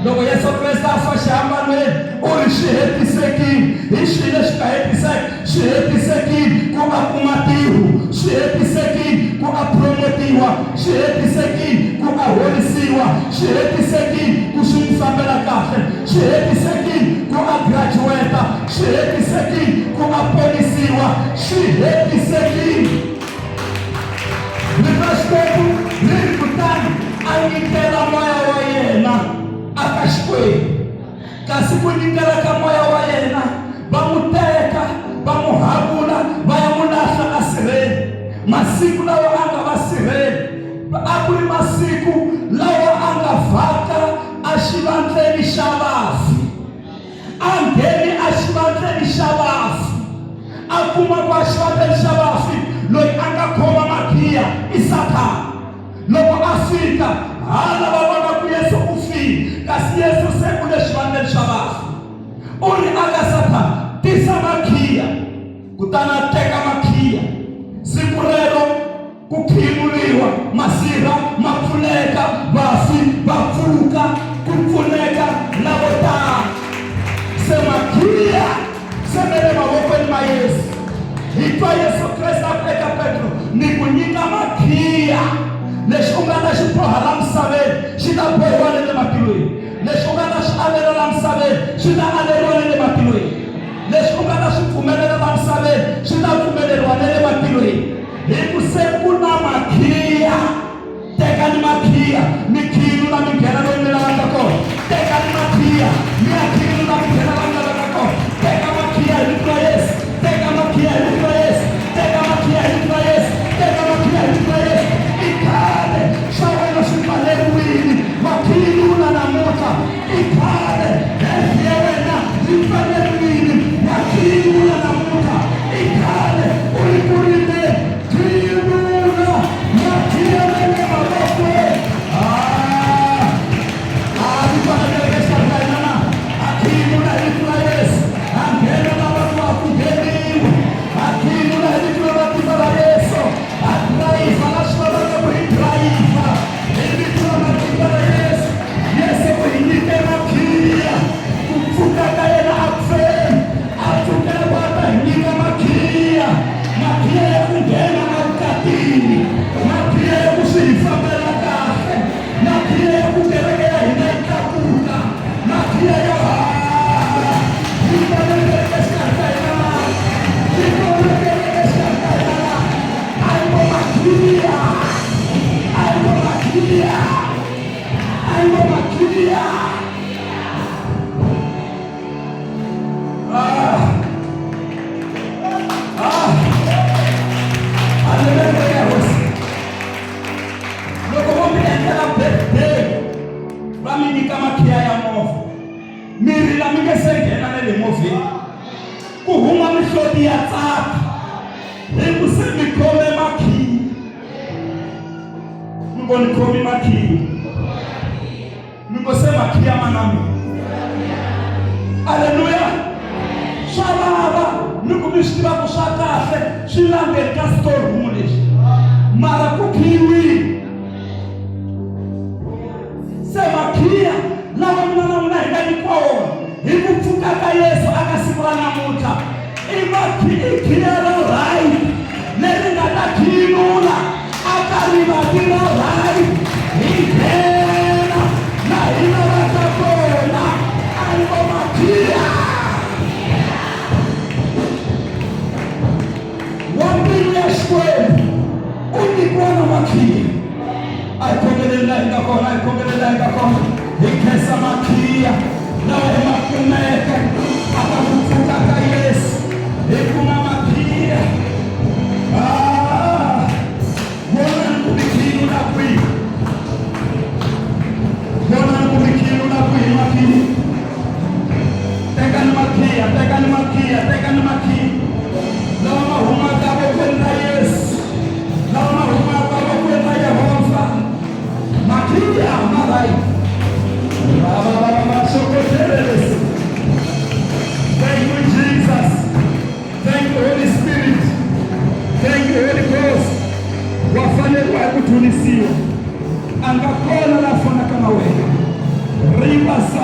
loko yesu kreste a fa xihambanweni u ri swi hetisekile hi swihi leswi nga hetiseka swi hetisekile ku a kuma ntirho swi hetisekile ku a promotiwa swi hetisekile ku a horisiwa swi hetisekile ku swi n'wi fambela kahle swi hetisekile ku a graduata swi hetisekile ku a ponisiwa swi hetisekile rito ra xikwembu ri ri kutani a nyikela moya wa yena aka xikwembu kasi ku nyikela ka moya wa yena va n'wi teka va n'wi havula va ya n'wi lahla asirheni masiku lawa a nga va sirheni a ku ri masiku lawa a nga vhaka exivandleni xa vafi a ngheni exivandleni xa vafi a kuma ku exivandleni xa vafi loyi a nga khoma makhiya i sathana loko a fika hala va vona ku yesu u file kasi yesu se u le xivandleni xa vafi u ri aka sathana tisa makhiya kutani a teka makhiya siku rero ku khimuliwa masirha ma pfuleka vafi va pfuka ku pfuneka lavo tala se makhiya se me le mavokweni ma yesu hi twa yesu kreste a ku eka petro ni ku nyika makhiya lexi u nga ta xi boha la misaveni xi ta bohiwa le le matilweni lexi u nga ta xi avela la misaveni xi ta aleriwa le le matilweni leswi u nga ta swi pfumelela la misaveni swi ta pfumeleriwa na le matilweni hi ku se ku na makhiya tekani makhiya mi khiyinula mi nghena loyi mi lavaka kona tekani makhiya mi ya khiyinula mi nghena la mi lavaka kona teka makhiya hi vito ra yesu teka makhiya hi vito ra yesu teka makhiya hi vito ra yesu teka makhiya hi vito ra yesu i khale swa wena swi pfaleriwile wa khiyinula namuntlha i khale health ya wena yi pfaleriwile wa khiyinula namuntlha i khale u ri ku rimeni khiyinula makhiya ma le mavokweni ah ah vitwana kereke exikarhi ka hina na a khiyinula hi vito ra yesu a nghena lava ku a ku ngheniwi a khiyinula hi vito ra matimba ra yesu a dirayivha la swi lavaka ku hi dirayivha hi vito ra matimba ra yesu yesu u hi nyike makhiya ku pfuka ka yena a pfeni a pfukela ku a ta hi nyika makhiya makhiya ya ku nghena evukatini makhiya ya ku swi hi fambela kahle makhiya ya ku kereke ya hina yi tlakuka makhiya yo hava yi fanele kereke exikarhi ka hina la yi fanele kereke exikarhi ka hina la a yi vo makhiya a yi vo makhiya a yi vo makhiya ah ah haleluya hosi loko vo mi endlela birthday va mi nyika makhiya ya movha mi rila mi nge se nghena na le movheni ku huma mihloti ya tsaka hi ku se mi khome makhiya mi ngo ni khomi makhiya mi ngo se makhiya ma na mina aleluya swa vava mi ku mi swi tiva ku swa kahle swi landzeni ka storeroom lexi mara ku khiyiwile se makhiya lawa mina na n'wina hi nga nyikiwa wona hi ku pfuka ka yesu aka siku ra namuntlha i makhiya i khiya ra right leri nga ta khiyinula aka rivati ra right hi nghena la hi lavaka kona a yi vo makhiya wa mbilu ya xikwembu u nyikiwa na makhiya a hi khongeleni laha hi nga kona a hi khongeleni laha hi nga kona hi khensa makhiya lawa hi ma kumeke aka ku pfuka ka yesu hi kuma makhiya.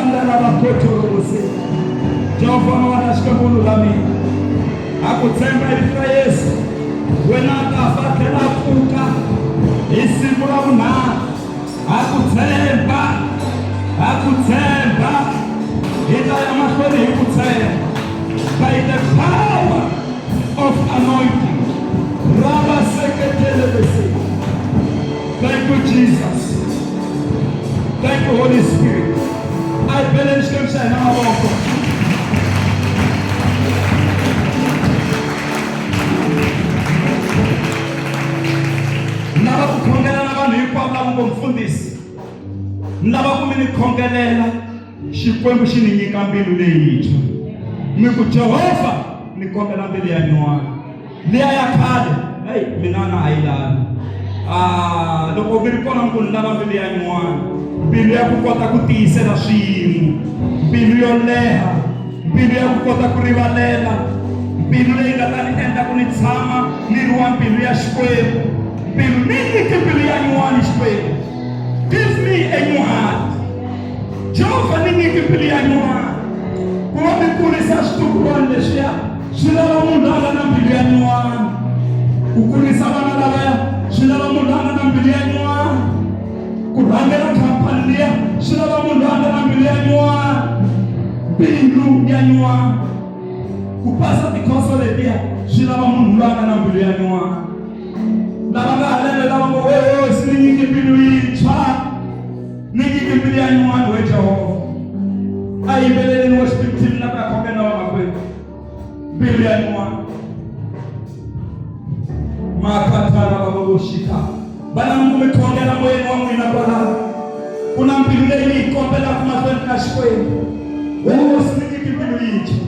Sandala va kotorobose. Jehovha n'wana Xikwembu lulamile. A ku tshemba hi vito ra Yesu. Wena a ta fa tlhela a pfuka hi siku ra vunharhu. Ha ku tshemba. Ha ku tshemba. Hi ta ya mahlweni hi ku tshemba. By the power of anointing. Raba seketelebese. Thank you, Jesus. Thank you, Holy Spirit. I believe Xikwembu xa hina mavoko. Lava ku khongela na vanhu hinkwavo lava ngo mfundhisi. Lava ku mi ni khongelela Xikwembu xi ni nyika mbilu leyintshwa. Mi ku Jehovha ni kombela mbilu ya nyuwana. Liya ya khale, hey mina na a yi lavi. Ah, loko mi ri kona ku ni lava mbilu ya nyuwana, mbilu ya ku kota ku tiyisela swiyimo, mbilu yo leha, mbilu ya ku kota ku rivalela, mbilu leyi nga ta ni endla ku ni tshama ni ri wa mbilu ya Xikwembu. Mbilu ni nyike mbilu ya nyuwana Xikwembu. Give me a new heart. Jehovha ni nyike mbilu ya nyuwana. Ku va mi kurisa switukulwana leswiya swi lava munhu a nga na mbilu ya nyuwana. Ku kurisa vana lavaya swi lava munhu a nga na mbilu ya nyuwana. Ku rhangela khampani liya swi lava munhu a nga na mbilu ya nyuwana. Mbilu ya nyuwana. Ku pasa tikhoso letiya swi lava munhu loyi a nga na mbilu ya nyuwana. Lava nga haleno lava ngo we hosi ni nyike mbilu yintshwa. Ni nyike mbilu ya nyuwana we Jehovha. A yimbeleleni worship team na ku ya khongela na vamakwerhu. Mbilu ya nyuwana. Makatana va voxika. Vana mi mi khongela moyeni wa n'wina kwalaho. Ku na mbilu leyi mi yi kombelaka mahlweni ka Xikwembu. Hosi ni nyike mbilu yintshwa.